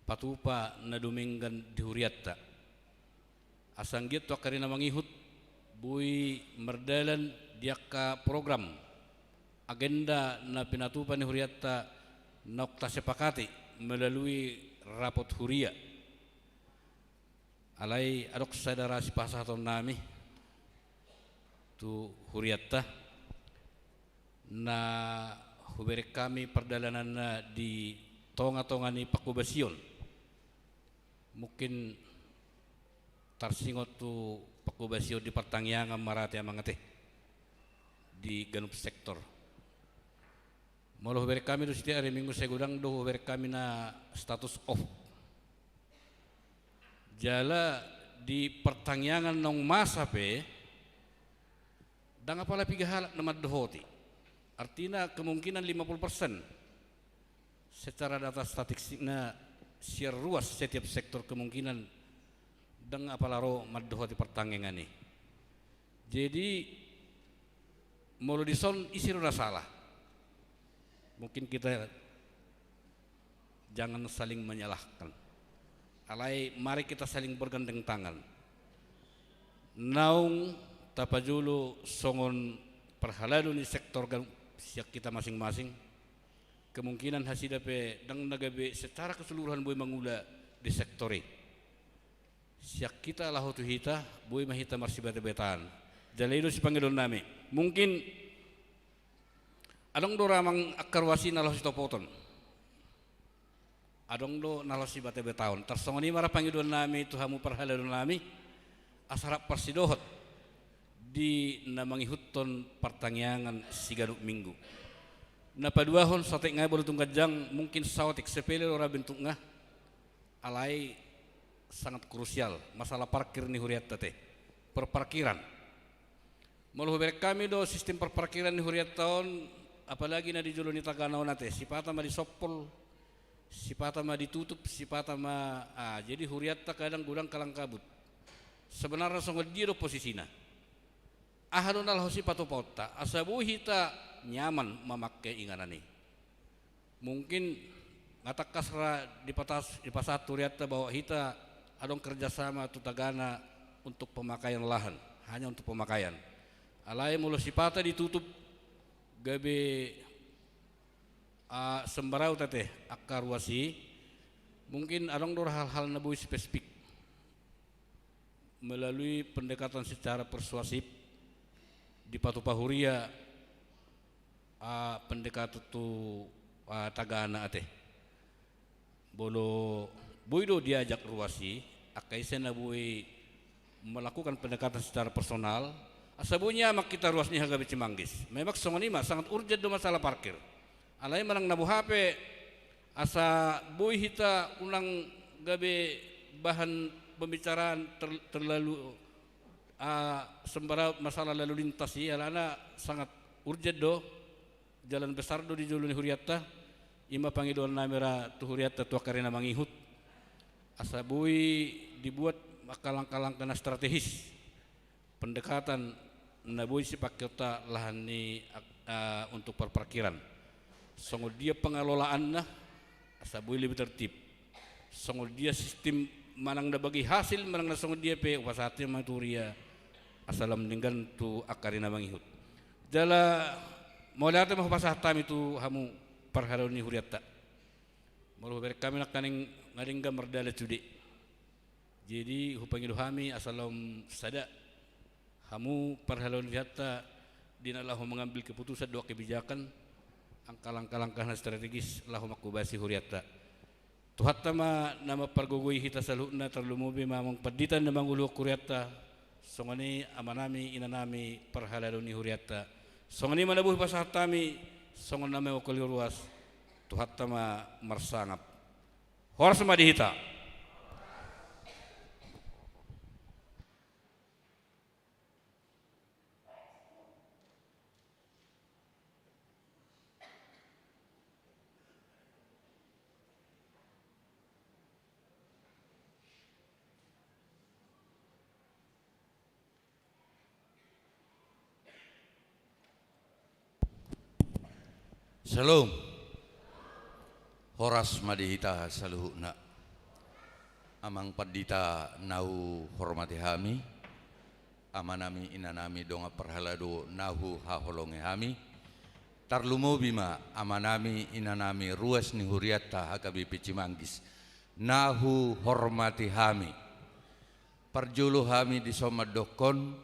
patupa na dumenggan di hurianta. Asa anggiat tu angka ari na mangihut boi mardalan di angka program, agenda na pinatupa ni hurianta naung tasepakati melalui rapot huria. Alai adong sada ra sipasahatonnami tu hurianta na hubereng hami pardalananna di tongatonga ni pangkobasion. Mungkin tarsingot tu pangkobasion di partangiangan ma ra ate amang ate, di ganup sektor. Molo hubereng hami do sitiap ari Minggu sai godang do hubereng hami na status off. Jala di partangiangan naung masa pe ndang apala piga halak na mandohoti. Artina kemungkinan lima puluh persen secara data statistikna sian ruas setiap sektor kemungkinan ndang apala ro mandohoti partangiangan i. Jadi molo dison ise do na salah? Mungkin kita jangan saling menyalahkan. Alai mari kita saling bergandeng tangan. Naung tapajolo songon parhalado ni sektor sian hita masing-masing, kemungkinan nasida pe ndang na gabe secara keseluruhan boi mangula di sektor i. Sian hita laho tu hita, boi ma hita marsibatabataon. Jala i do sipangidoonnami. Mungkin adong do ra amang angka ruas i na laho sitopoton. Adong do na laho sibatabataon. Tarsongon i ma ra pangidoonnami tu hamu parhaladoonnami, asa rap parsidohot di na mangihuthon partangiangan siganup Minggu. Na paduahon, saotik nunga i bolo tung ganjang, mungkin saotik sepele do ra bentukna. Alai sangat krusial masalah parkir ni hurianta ate. Perparkiran. Molo hubereng hami do sistem perparkiran ni hurianta on, apalagi na di jolo ni tagana on ate, sipata ma disompol, sipata ma ditutup, sipata ma, ah, jadi hurianta kadang godang kalangkabut. Sebenarna songon dia do posisina? Aha do na laho sipatupaonta asa boi hita nyaman mamangke inganan i? Mungkin nga tangkas ra dipatas-, dipasahat tu hurianta bahwa hita adong kerjasama tu tagana untuk pemakaian lahan, hanya untuk pemakaian. Alai molo sipata ditutup, gabe, ah, sembarangan ate angka ruas i, mungkin adong do hal-hal na boi spesifik melalui pendekatan secara persuasif, dipatupa huria, ah, pendekatan tu, ah, tagana ate. Molo boi do diajak ruas i, angka ise na boi melakukan pendekatan secara personal, asa boi nyaman hita ruas ni H K B Cimanggis. Memang songon i ma, sangat urgen do masalah parkir. Alai manang na boha pe, asa boi hita unang gabe bahan pembicaraan ter-, terlalu, ah, sembarang masalah lalu lintas i, alana sangat urgen do, jalan besar do di jolo ni hurianta. I ma pangidoan nami ra tu hurianta tu angka ari na mangihut, asa boi dibuat angka langkah-langkah na strategis, pendekatan na boi sipangkeonta lahan ni, eh, untuk parparkiran. Songon dia pengelolaanna, asa boi lebih tertib. Songon dia sistem manang na bagi hasil, manang na songon dia pe, hupasahat ma tu huria, asa lam denggan tu angka ari na mangihut. Jala mauliate ma hupasahat hami tu hamu parhalado ni hurianta. Molo hubereng hami nangkaning nga denggan mardalan sude. Jadi hupangido hami asa lam sada hamu parhalado ni hurianta di na laho mengambil keputusan dohot kebijakan, angka langkah-langkah na strategis laho manghobasi hurianta. Tuhanta ma na mampargogoi hita saluhutna, tarlumobi ma amang pandita na mangolu hurianta, songon i amanami, inanami, parhalado ni hurianta. Songon i ma na boi hupasahat hami, songon na mangihut ruas, Tuhanta ma marsangap. Horas ma di hita. Syalom. Horas ma di hita saluhutna. Amang pandita na huhormati hami, amanami, inanami, dongan parhalado na huhaholongi hami, tarlumobi ma amanami, inanami, ruas ni hurianta H K B P Cimanggis na huhormati hami. Parjolo hami dison mandokkon,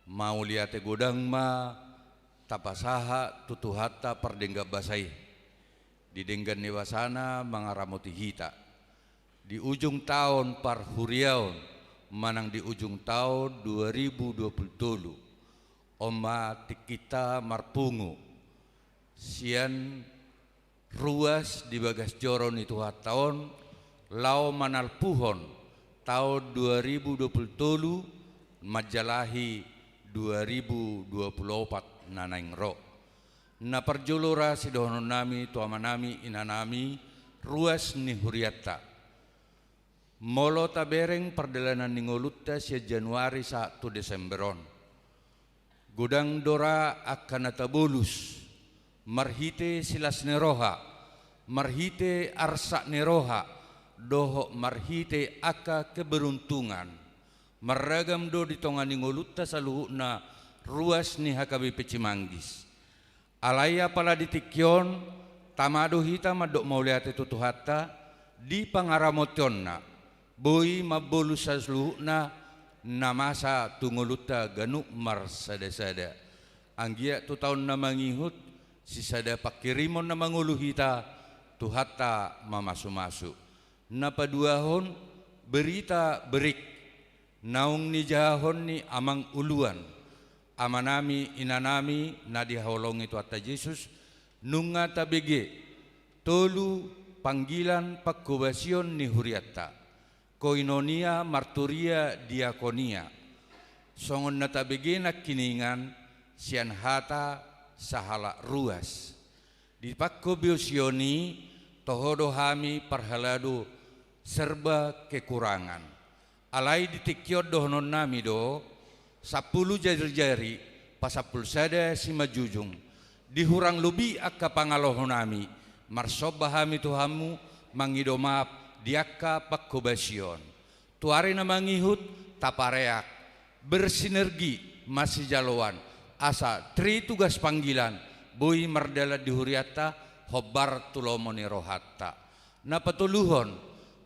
mauliate godang ma tapasahat tu Tuhanta pardenggan basa i. Di denggan ni basana mangaramoti hita di ujung taon parhuriaon manang di ujung taon dua ribu dua puluh tolu. On ma tingkinta marpungu sian ruas di bagas joro ni Tuhanta on, laho manalpuhon taon dua ribu dua puluh tolu manjalahi dua ribu dua puluh opat na naeng ro. Na parjolo ra sidohononnami tu amanami, inanami, ruas ni hurianta. Molo tabereng pardalanan ni ngolunta sian Januari sahat tu Desember on, godang do ra angka na tabolus marhite silas ni roha, marhite arsak ni roha, dohot marhite angka keberuntungan. Marragam do di tonga ni ngolunta saluhutna ruas ni H K B P Cimanggis. Alai apala di tingki on, tama do hita mandok mauliate tu Tuhanta, di pangaramotionna, boi mambolus saluhutna na masa tu ngolunta ganup marsadasada. Anggiat tu taon na mangihut, sisada pangkirimon na mangolu hita, Tuhanta mamasumasu. Na paduahon, berita berik naung nijahahon ni amang uluan, amanami, inanami na dihaholongi Tuhanta Jesus, nunga tabege tolu panggilan panghobasion ni hurianta: koinonia, marturia, diakonia. Songon na tabege nangkiningan sian hata sahalak ruas. Di panghobasion i toho do hami parhalado serba kekurangan. Alai di tingki on dohononnami do, sampulu jarijari pasampulu sada simanjujung. Di hurang lobi angka pangalohonami, marsomba hami tu hamu mangido maaf di angka panghobasion. Tu ari na mangihut tapareak, bersinergi masijaloan, asa tri tugas panggilan boi mardalan di hurianta, hombar tu lomo ni rohanta. Na patoluhon,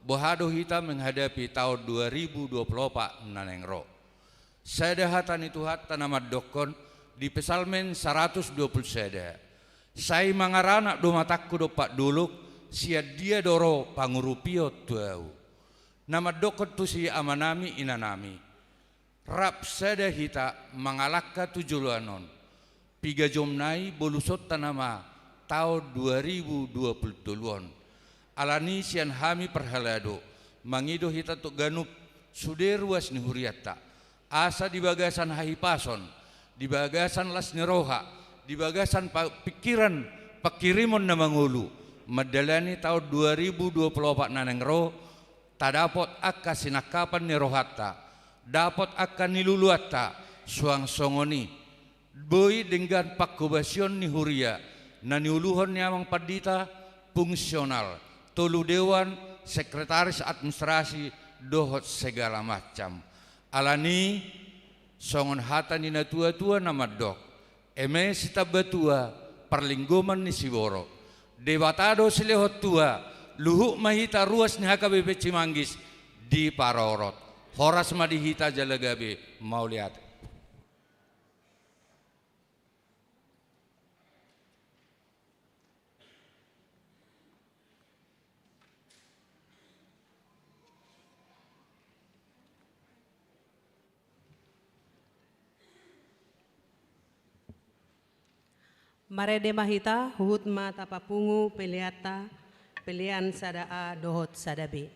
boha do hita menghadapi taon dua ribu dua puluh opat na naeng ro. Sada hata ni Tuhanta na mandokkon di Psalmen saratus dua puluh sada: Sai mangaranak do matangku dompak dolok, sian dia do ro pangurupion tu ahu. Na mandokkon tusi amanami inanami. Rap sada hita mangalangka tu joloan on. Piga jomna i bolusonta nama taon dua ribu dua puluh tolu on. Alani sian hami parhalado, mangido hita tu ganup sude ruas ni hurianta. Asa di bagasan hahipason, di bagasan las ni roha, di bagasan pa-, pingkiran pangkirimon na mangolu, mandalani taon dua ribu dua puluh opat na naeng ro, tadapot angka sinangkapan ni rohanta, dapot angka niluluanta, suang songon i. Boi denggan panghobasion ni huria, na niuluhon ni amang pandita, fungsional, tolu dewan, sekretaris administrasi, dohot segala macam. Alani, songon hata ni natuatua na mandok: Eme sitambatua, parlinggoman ni siborok. Debata do silehon tua, luhut ma hita ruas ni H K B P Cimanggis diparorot. Horas ma di hita jala gabe, mauliate. Marende ma hita, huhut ma tapapungu peleanta, pelean sada A dohot sada B.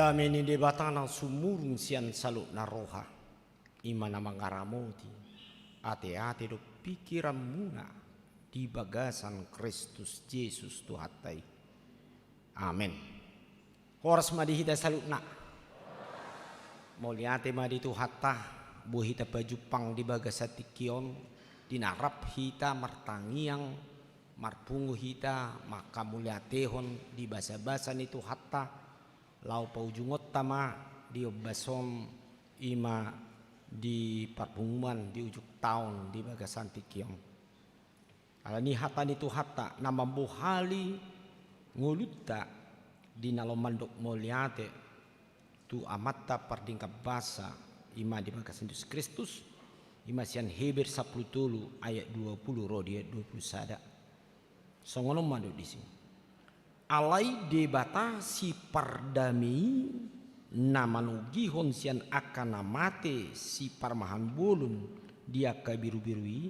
Dame ni Debata na sumurung sian saluhutna roha, i ma na mangaramoti ateate dohot pingkiranmuna di bagasan Kristus Jesus Tuhanta i. Amen. Horas ma di hita saluhutna. Mauliate ma di Tuhanta, boi hita pajumpang di bagasan tingki on, di na rap hita martangiang, marpungu hita manghamauliatehon di basabasa ni Tuhanta, laho paujungonta ma di ombas on, i ma di parpunguan di ujung taon di bagasan tingki on. Alani hata ni Tuhanta na mambohali ngolunta di na laho mandok mauliate tu Amanta Pardenggan Basa, i ma di bagasan Jesus Kristus, i ma sian Heber sampulu tolu ayat dua pulu ro di ayat dua pulu sada. Songon on mandok disi. Alai Debata sipardame i, na manogihon sian angka na mate siparmahan bolon di angka birubiru i,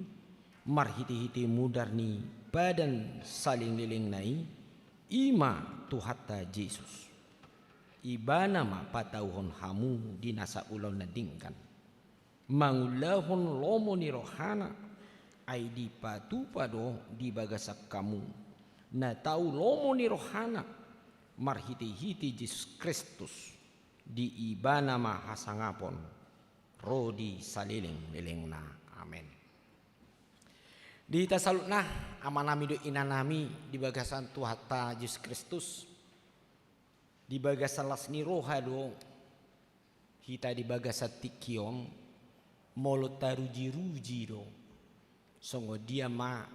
marhitehite mudar ni padan saleleng lelengna i, i ma Tuhanta Jesus. Ibana ma patauhon hamu di nasa ulaon na denggan, mangulahon lomo ni rohana, ai dipatupa do di bagasan hamu na tau lomo ni rohana, marhitehite Jesus Kristus. Di Ibana ma hasangapon ro di saleleng lelengna. Amen. Di hita saluhutna, amanami dohot inanami di bagasan Tuhanta Jesus Kristus, di bagasan las ni roha do hita di bagasan tingki on, molo tarujiruji do songon dia ma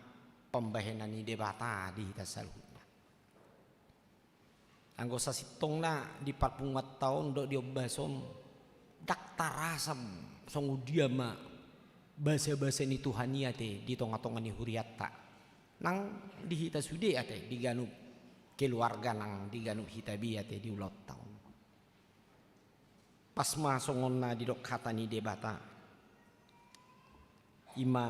pambahenan ni Debata di hita saluhutna. Anggo sasintongna di parpunguanta on dohot di ombas on, ndang tarasa songon dia ma basabasa ni Tuhan i ate di tongatonga ni hurianta, nang di hita sude ate, di ganup keluarga nang di ganup hita be ate di ulaonta on. Pas ma songon na didok hata ni Debata, i ma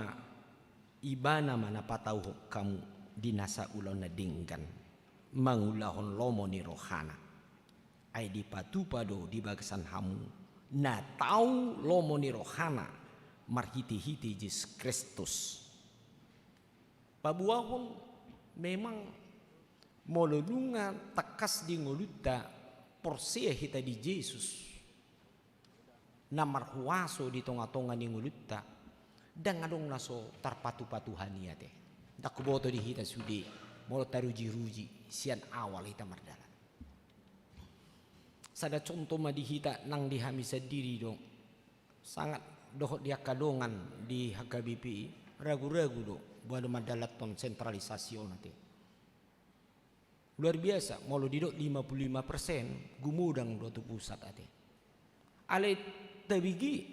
Ibana ma na patauhon hamu di nasa ulaon na denggan, mangulahon lomo ni rohana. Ai dipatupa do di bagasan hamu na tau lomo ni rohana, marhitehite Jesus Kristus. Paboahon, memang molo nunga tangkas di ngolunta porsea hita di Jesus na marhuaso di tongatonga ni ngolunta, ndang adong na so tarpatupa Tuhan i ate. Ndang huboto di hita sude molo tarujiruji sian awal hita mardalan. Sada contoh ma di hita nang di hami sandiri do, sangat dohot di angka dongan di H K B P I, raguragu do boha do mandalanhon sentralisasi on ate. Luar biasa, molo didok lima puluh lima persen gumodang do tu pusat ate. Alai tabege,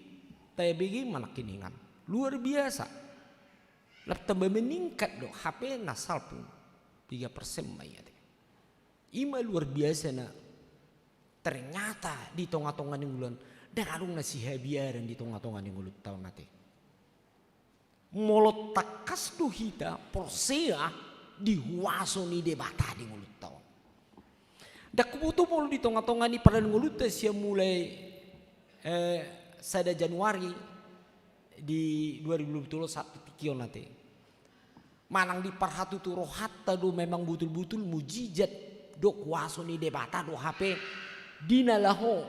tabege ma nangkiningan, luar biasa. Lam tamba meningkat do, hape na salpu piga persen ma i ate. I ma luar biasana. Ternyata di tongatonga ni ngolu on, ndang adong na sihabiaran di tongatonga ni ngolunta on ate. Molo tangkas do hita porsea di huaso ni Debata di ngolunta on. Ndang huboto molo di tongatonga ni pardalan ngolunta sian mulai, eh, sada Januari di dua ribu dua puluh sahat tu tingki on ate. Manang diparhatutu rohanta do memang butulbutul mujizat do huaso ni Debata do hape di na laho,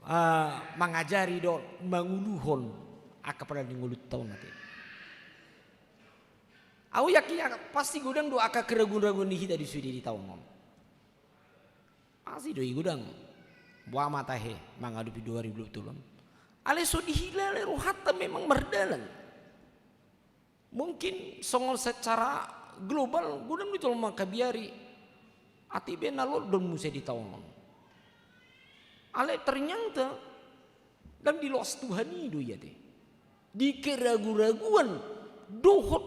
ah, mangajari do manguluhon angka pardalan ni ngolunta on ate. Au yakin pasti godang do angka keraguanraguan ni hita di sude di taon on. Pasti do i godang. Boha ma tahe mangadopi dua ribu dua puluh on. Alai so dihilala rohanta memang mardalan. Mungkin songon secara global godang do jolma mangkabiari, ate be na lockdown muse di taon on. Alai ternyata lam diloas Tuhan i do i ate. Di keraguraguan dohot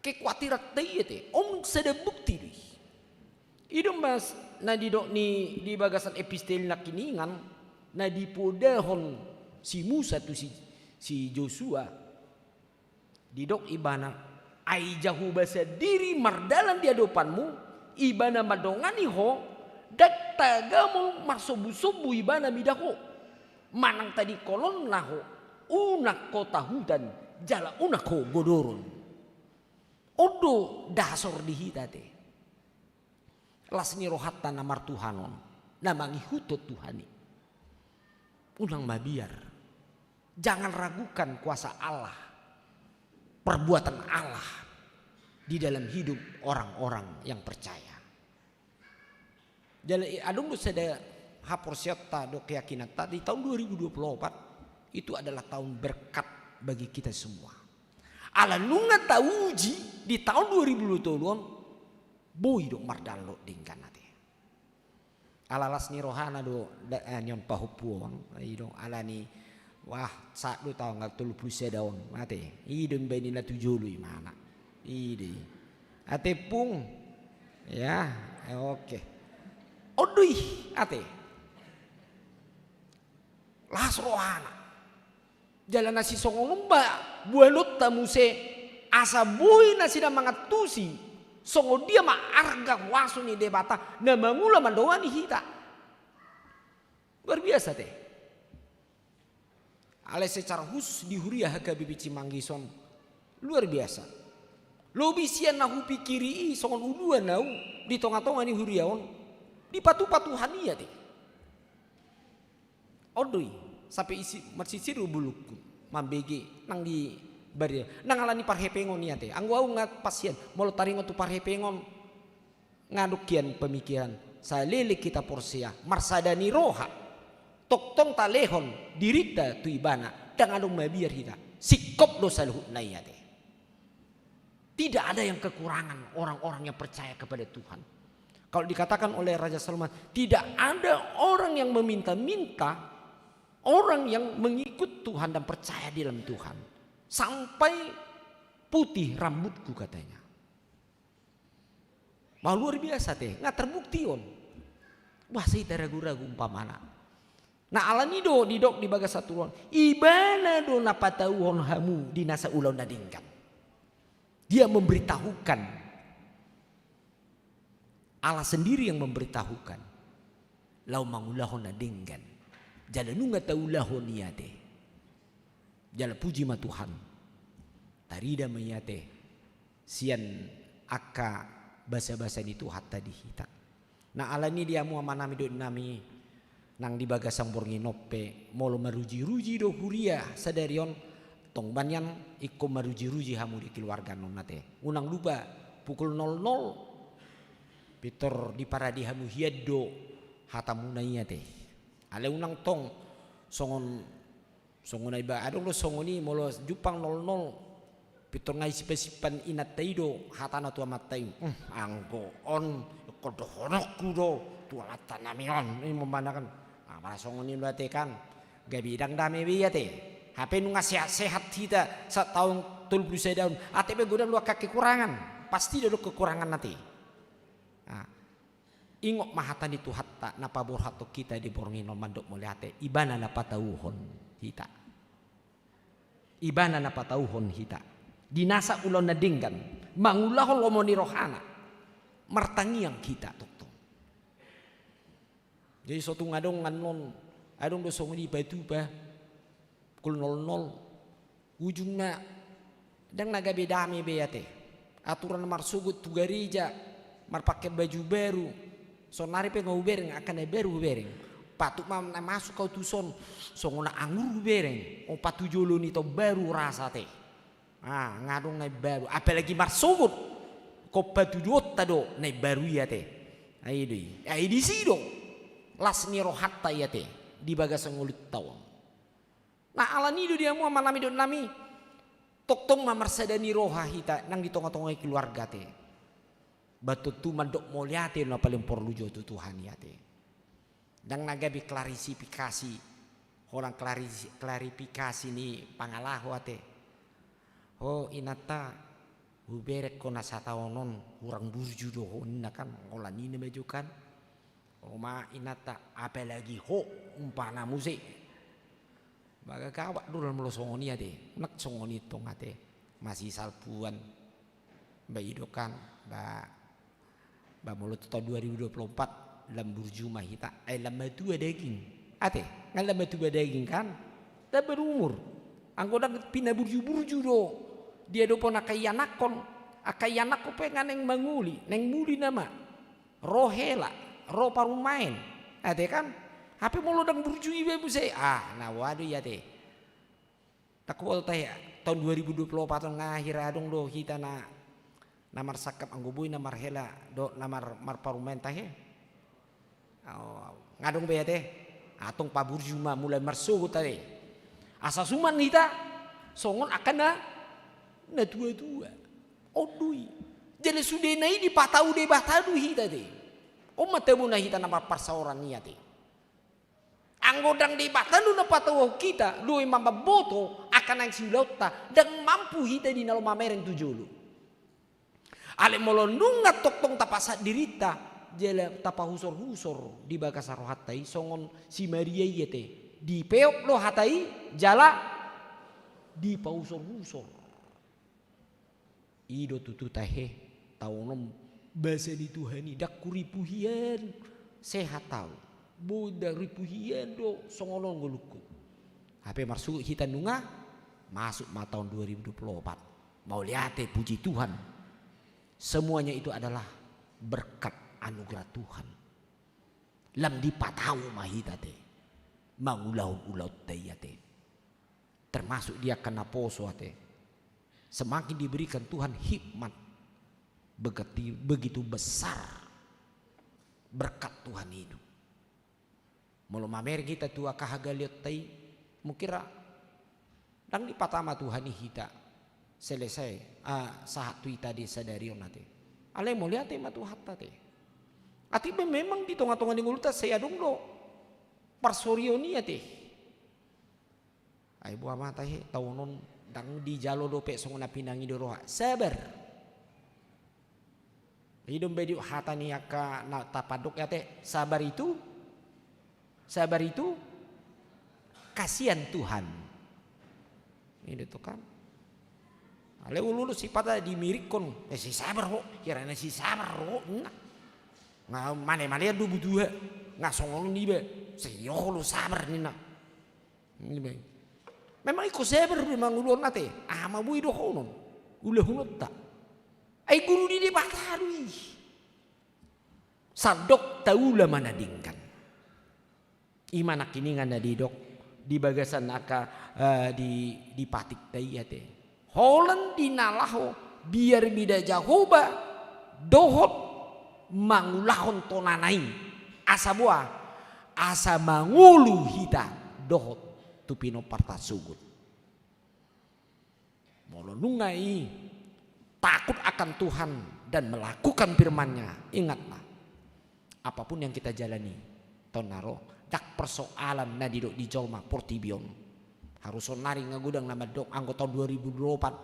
kekuatiranta i ate, on sada bukti do i. I do mas na didok ni di bagasan epistel nangkiningan, na dipodahon si Musa tu si, si Josua. Didok ibana, ai Jahowa sandiri mardalan di adopanmu, ibana mandongani ho, Ndang tagamon marsombu-sombu ibana mida ho, manang tadingkononna ho, unang ho tahutan, jala unang ho godoron. On do dasor di hita ate. Las ni rohanta na martuhan on, na mangihuthon Tuhan i. Unang mabiar. Jangan ragukan kuasa Allah, perbuatan Allah di dalam hidup orang-orang yang percaya. Jadi, adong do sada haporseaonta dohot keyakinanta di tahun dua ribu dua puluh empat itu adalah tahun berkat bagi kita semua. Ala nunga tauji di tahun dua ribu dua puluh tolu on, boi do mardalan denggan ate. Ala las ni rohana do da, eh, nion pahompu on, i do, alani, wah, sahat do tanggal tolu pulu sada on, ate. I do imbahen i na tu jolo imana. I do i. Ate pung. Ya, eh, oke. On do i, ate. Las rohana. Jala na sisongon on ma boanonta muse, asa boi nasida mangantusi songon dia ma arga huaso ni Debata na mangula mandongani hita. Luar biasa ate. Alai secara khusus di huria H K B P Cimanggis on luar biasa. Lobi sian na hupikiri i songon uluan au di tonga-tonga ni huria on, dipatupa Tuhan i ate. On do i, sampe isi marsisir do bulungku mambege nang di bariba, nang alani parhepengon i ate. Anggo au nga pas sian, molo taringot tu parhepengon, nga adong hian pemikiran, saleleng hita porsea, marsada ni roha, tongtong talehon dirinta tu Ibana, ndang adong mabiar hita. Singkop do saluhutna i ate. Tidak ada yang kekurangan orang-orang yang percaya kepada Tuhan. Kalau dikatakan oleh Raja Salomo, tidak ada orang yang meminta-minta, orang yang mengikut Tuhan dan percaya di dalam Tuhan, sampai putih rambutku, katanya. Wah, luar biasa ate, nga terbukti on. Wah, sai hita ragu-ragu umpamana. Nah, alani do didok di bagas Tuhan on, Ibana do na patauhon hamu di nasa ulaon na denggan. Dia memberitahukan. Allah sendiri yang memberitahukan. Laho mangulahon na denggan. Jala nunga taulahon i ate. Jala puji ma Tuhan. Tarida ma i ate. Sian angka basa-basa ni Tuhanta di hita. Nah, alani di hamu amanami dohot inanami, nang di bagasan borngin on pe, molo maruji-ruji do huria sadari on, tong ba nian ingkon maruji-ruji hamu di keluarga on ate. Unang lupa, pukul nol nol, pintor diparade hamu hian do hatamuna i ate. Alai unang tong, songon Songon na iba, adong do songon i, molo jumpang nol nol, pintor nga isipan-isipan inanta i do hatana tu amanta i. "Hmm, anggo on, ingkon dohononku do tu amanta nami on," i ma umbahen kan. Nah, pala songon i do ate kan. Gabe ndang dame be i ate. Hape nunga sehat-sehat hita, sataon tolu pulu sada on. Ate be godang do angka kekurangan. Pasti do adong kekurangan ate. Nah, ingot ma hata ni Tuhanta na paborhathon hita di borngin on mandok mauliate, Ibana na patauhon hita. Ibana na patauhon hita. Di nasa ulaon na denggan, mangulahon lomo ni rohana, martangiang hita tongtong. Jadi so tung adong annon, adong do songon i patupa, pukul nol nol. Ujungna, ndang na gabe dame be ate. Aturan marsogot tu gareja, marpake baju baru. Sonari pe nga hubereng, angka na baru hubereng. Patut ma na masuk au tuson, songon na angur hubereng. Ompa tu jolo ni taon baru rasa ate. Ah, nga adong na baru. Apalagi marsogot. Ompa tu jolo ta do na baru i ate. Ai do i. Ai disi do. Las ni rohanta i ate. Di bagasan ngolunta on. Nah, alani do di hamu amanami dohot inanami, tongtong ma marsada ni roha hita nang di tonga-tonga ni keluarga ate. Ba tontu mandok mauliate na paling porlu jo tu Tuhan i ate. Ndang na gabe klarisifikasi, holan klarisi-, klarifikasi ni pangalaho ate. Ho inanta, hubereng ho na sataon on, hurang burju do ho ninna kan, holan i na bajo kan. Oma inanta, apalagi ho, umpana muse. Ba gawat do molo songon i ate. Nang songon i tong ate. Masisalpuan. Ba i do kan. Ba, ba molo tu taon dua ribu dua puluh empat. Lam burju ma hita, ai lam matua daging. Ate, nga lam matua daging kan? Lam berumur. Anggo ndang pinaburju-burju do diadopan angka ianakhon, angka ianakhon pe nga naeng mangoli, naeng muli nama. Ro hela, ro parumaen. Ate kan? Hape molo ndang burju iba muse, ah, na wadu i ate. Ndang huboto tahe, taon dua ribu dua puluh opat on nga hira adong do hita na, na marsangkap anggo boi na marhela dohot na mar-, marparumaen tahe. Oh, nga adong be ate. Antong paburju ma mulai marsogot ate. Asa suman hita songon angka na, na tua-tua. On do i. Jala sudena i dipatau Debata do hita ate. On ma tabo na hita na marparsaoran i ate. Anggo ndang Debata do na patau hita, loe ma mamboto angka naeng siulaonta, ndang mampu hita di na laho mamereng tu jolo. Alai molo nunga tongtong tapasahat dirinta, jala tapahusor-husor di bagasan rohanta i songon si Maria i ate. Dipeop do hata i, jala dipahusor-husor. I do tutu tahe, taon on basa ni Tuhan i, ndang huripu hian sehat au. Boi ndang ripu hian do songon on ngolungku. Hape marsogot hita nunga masuk ma taon dua ribu dua puluh opat. Mauliate, puji Tuhan. Semuanya itu adalah berkat anugerah Tuhan. Lam dipatau ma hita ate mangulahon ulaonta i ate. Termasuk di angka naposo ate. Semakin diberikan Tuhan hikmat, begeti-, begitu besar berkat Tuhan itu. Molo mamereng hita tu angka hagaleonta i, mungkin ra ndang dipatama Tuhan i hita selesai, ah, sahat tu hita di sadari on ate. Alai mauliate ma Tuhanta ate. Ate, memang di tonga-tonga ni ngolunta sai adong do parsorion i ate. Ai boha ma tahe, taon on ndang dijalo dope songon na pinangido roha. Sabar. I do umbahen didok hata ni angka na tapandok i ate, sabar itu, sabar itu kasihan Tuhan. I do tu kan. Alai ulu-ulu sipata dimirikkon, eh, si sabar ho, kirana si sabar ho, ninna. Nga male-malean do butuha, nga songon on iba, sai ho do sabar ninna. Memang ingkon sabar do mangulahon ate, aha ma boi dohonon ulahononta. Ai guru ni Debata do i. Sandok taula ma na denggan. I ma nangkiningan na didok di bagasan angka, eh, di, di patikta i ate. Holan di na laho biar mida Jahowa dohot mangulahon tonana i. Asa boha, asa mangolu hita dohot tu pinomparta sogot. Molo nunga i takut akan Tuhan dan melakukan firman-Nya, ingatlah, apapun yang kita jalani, tona ro, ndang persoalan na didok di jolma portibi on. Harus sonari nga godang na mandok anggo taon dua ribu dua puluh opat,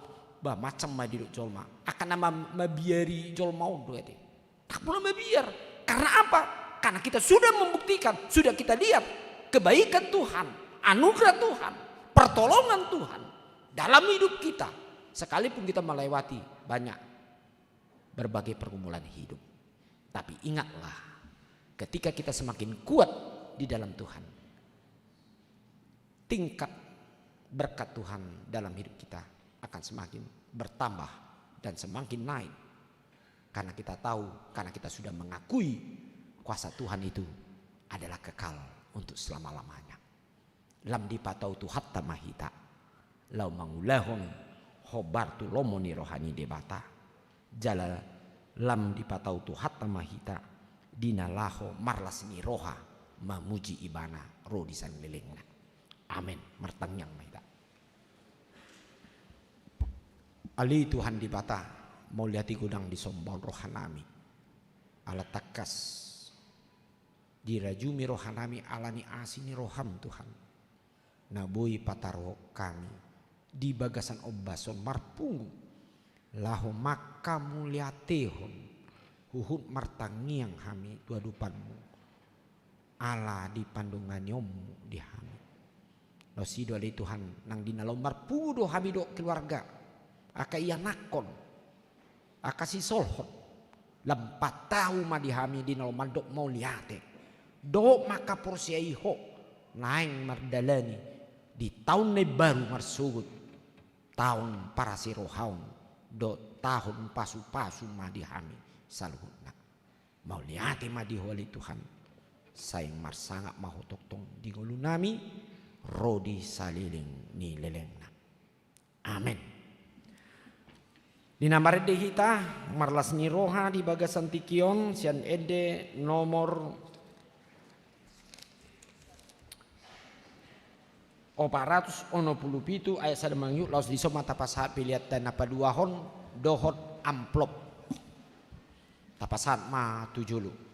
bah, macam ma didok jolma. Angka na ma-, mabiari jolma on do ate. Tak pula mabiar. Karena apa? Karena kita sudah membuktikan, sudah kita lihat kebaikan Tuhan, anugerah Tuhan, pertolongan Tuhan dalam hidup kita. Sekalipun kita melewati banyak berbagai pergumulan hidup. Tapi ingatlah, ketika kita semakin kuat di dalam Tuhan, tingkat berkat Tuhan dalam hidup kita akan semakin bertambah dan semakin naik. Karena kita tahu, karena kita sudah mengakui kuasa Tuhan itu adalah kekal untuk selama-lamanya. Lam dipatau Tuhanta ma hita laho mangulahon hombar tu lomo ni roha ni Debata. Jala lam dipatau Tuhanta ma hita di na laho marlas ni roha mamuji Ibana ro di salelengna. Amen. Martangiang ma hita. Ale Tuhan Debata, mauliate godang disomba rohanami. Ala tangkas dirajumi rohanami ala ni asi ni roham, Tuhan, na boi pataruhon hami di bagasan ombas on marpungu laho mangkamauliatehon, huhut martangiang hami tu adopanmu ala di pandonganionmu di hami. Laos i do ale Tuhan, nang di na laho marpungu do hami dohot keluarga, angka ianakhon, angka sisolhot, Lam patau ma di hami di na laho mandok mauliate dohot mangkaporseai Ho naeng mardalani di taon na imbaru marsogot, taon parasirohaon dohot taon pasupasu ma di hami saluhutna. Mauliate ma di Ho ale Tuhan. Sai marsangap ma Ho tongtong di ngolunami ro di saleleng ni lelengna. Amen. Di na marende hita marlas ni roha di bagasan tingki on sian ende nomor opat ratus onom pulu pitu ayat sada mangihut, laos dison ma tapasahat peleanta na paduahon dohot amplop. Tapasahat ma tu jolo.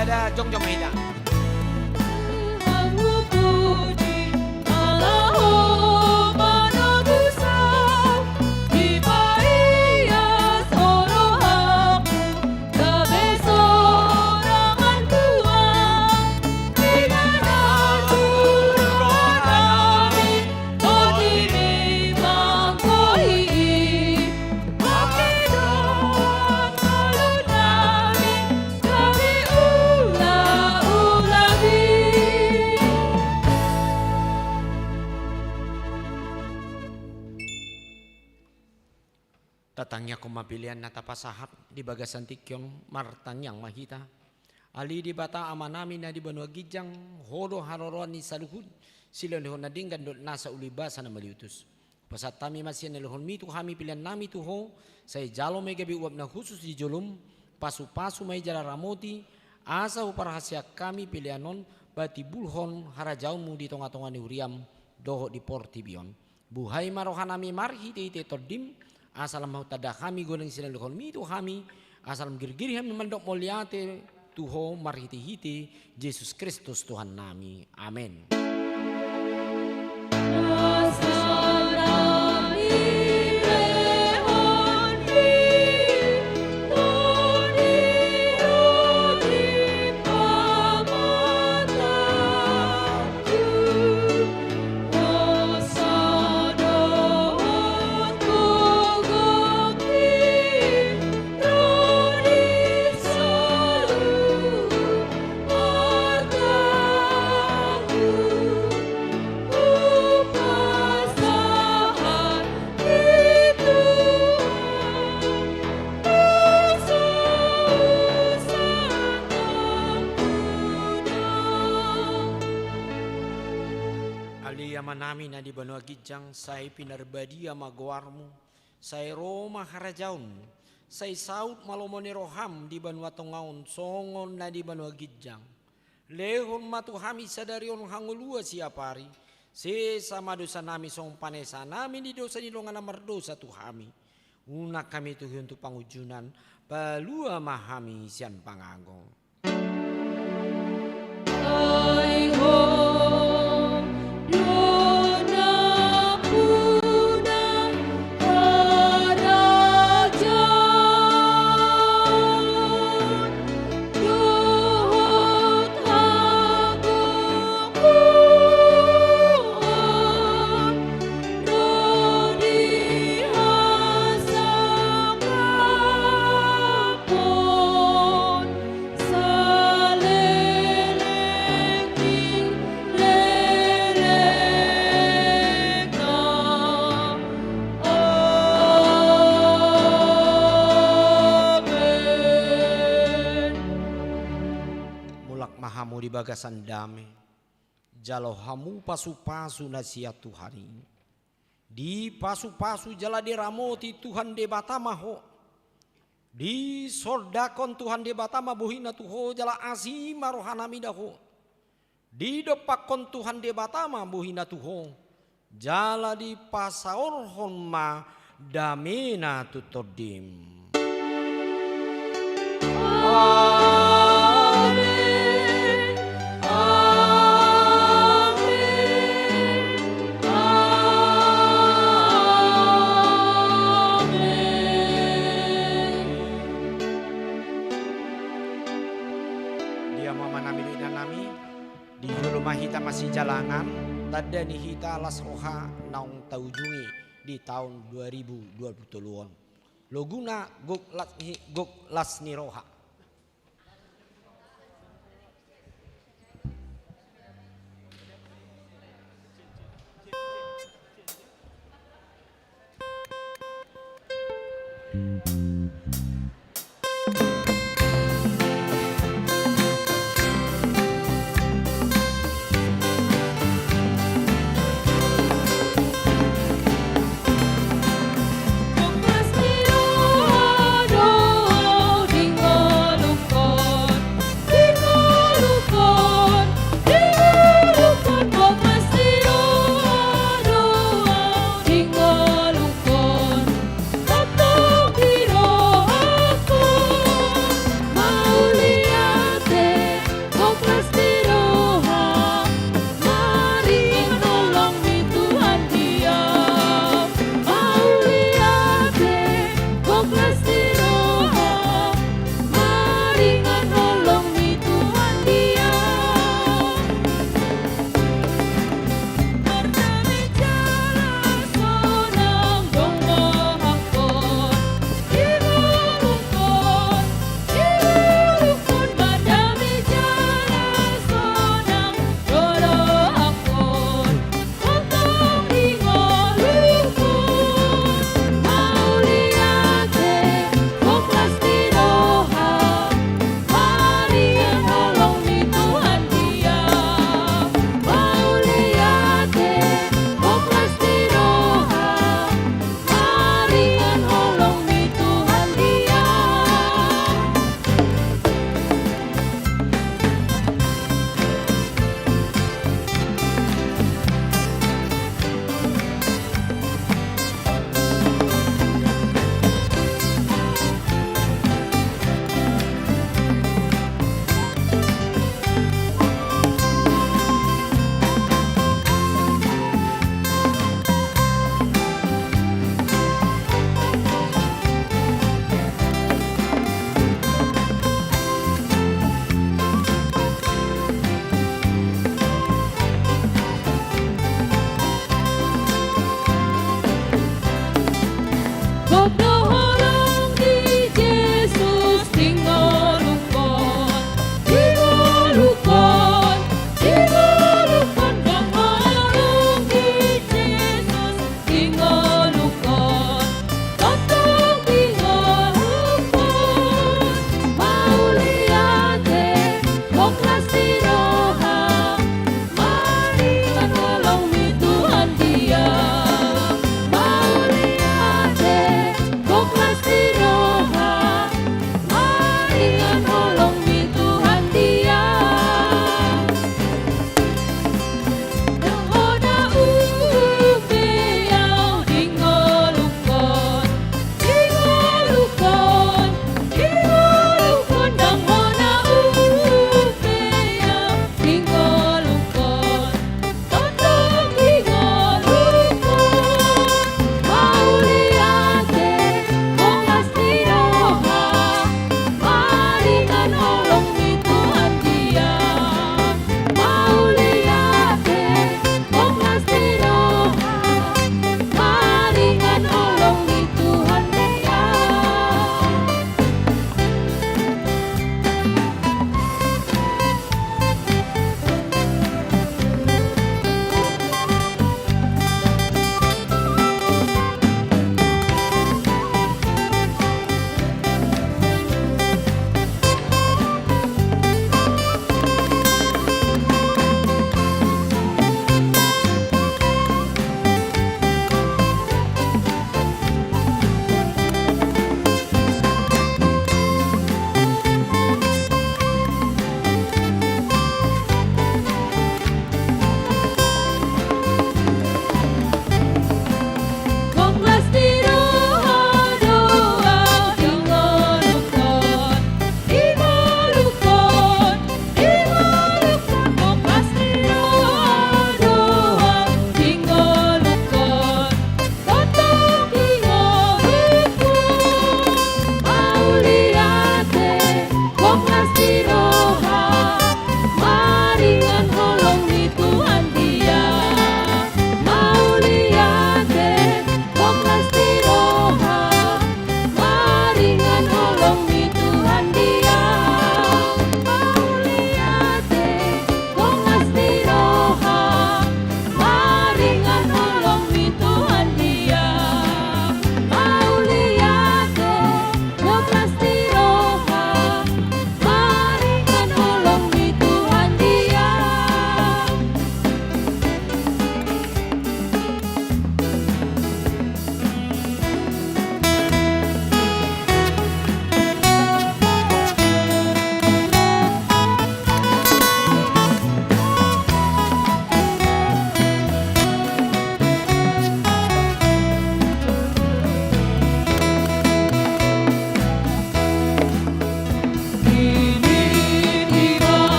Sada jongjong ma hita. Tatangiangkon ma pelean na tapasahat di bagasan tingki on, martangiang ma hita. Ale Debata Amanami na di banua ginjang, Ho do haroroan ni saluhut silehonlehon na denggan dohot nasa uli basa na mauliutus. Hupasahat hami ma sian na nilehonMi tu hami peleannami tu Ho, sai jalo ma i gabe uap na hushus di jolom, pasupasu ma i jala ramoti, asa huparhaseang hami pelean on patimbulhon harajaonMu di tongatonga ni huriaM dohot di portibi on. Buhai ma rohanami marhitehite TondiM, asa lam hutanda hami godang sian na nilehonMi tu hami, asa lam girgir hami mandok mauliate tu Ho marhitehite Jesus Kristus Tuhannami. Amen. Ale Amanami na di banua ginjang, sai pinarbadia ma goarMu, sai ro ma harajaonMu, sai saut ma lomo ni rohaM di banua tonga on songon na di banua ginjang. Lehon ma tu hami sadari on hangoluan siapari, sesa ma dosanami songon panesanami di dosa ni dongan na mardosa tu hami. Unang hami tuhi on tu pangunjunan, palua ma hami sian pangago. Mulak ma hamu di bagasan dame. Jalo hamu pasupasu na sian Tuhan i. Dipasupasu jala diramoti Tuhan Debata ma ho. Disondangkon Tuhan Debata ma bohiNa tu ho jala asi ma rohaNa mida ho. Didompakkon Tuhan Debata ma bohiNa tu ho. Jala dipasaorhon ma dameNa tu tondim. Amen. Amen. Amen. Dia ma manami dohot inanami. Di jolo ma hita masijalangan, tanda ni hita las roha naung taujungi di taon dua ribu dua puluh tolu on. Loguna gok las ni, gok las ni roha.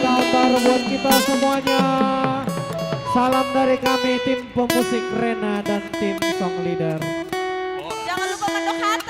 Kabar buat kita semuanya. Salam dari kami, tim pemusik Rena dan tim song leader. Jangan lupa mandok hati.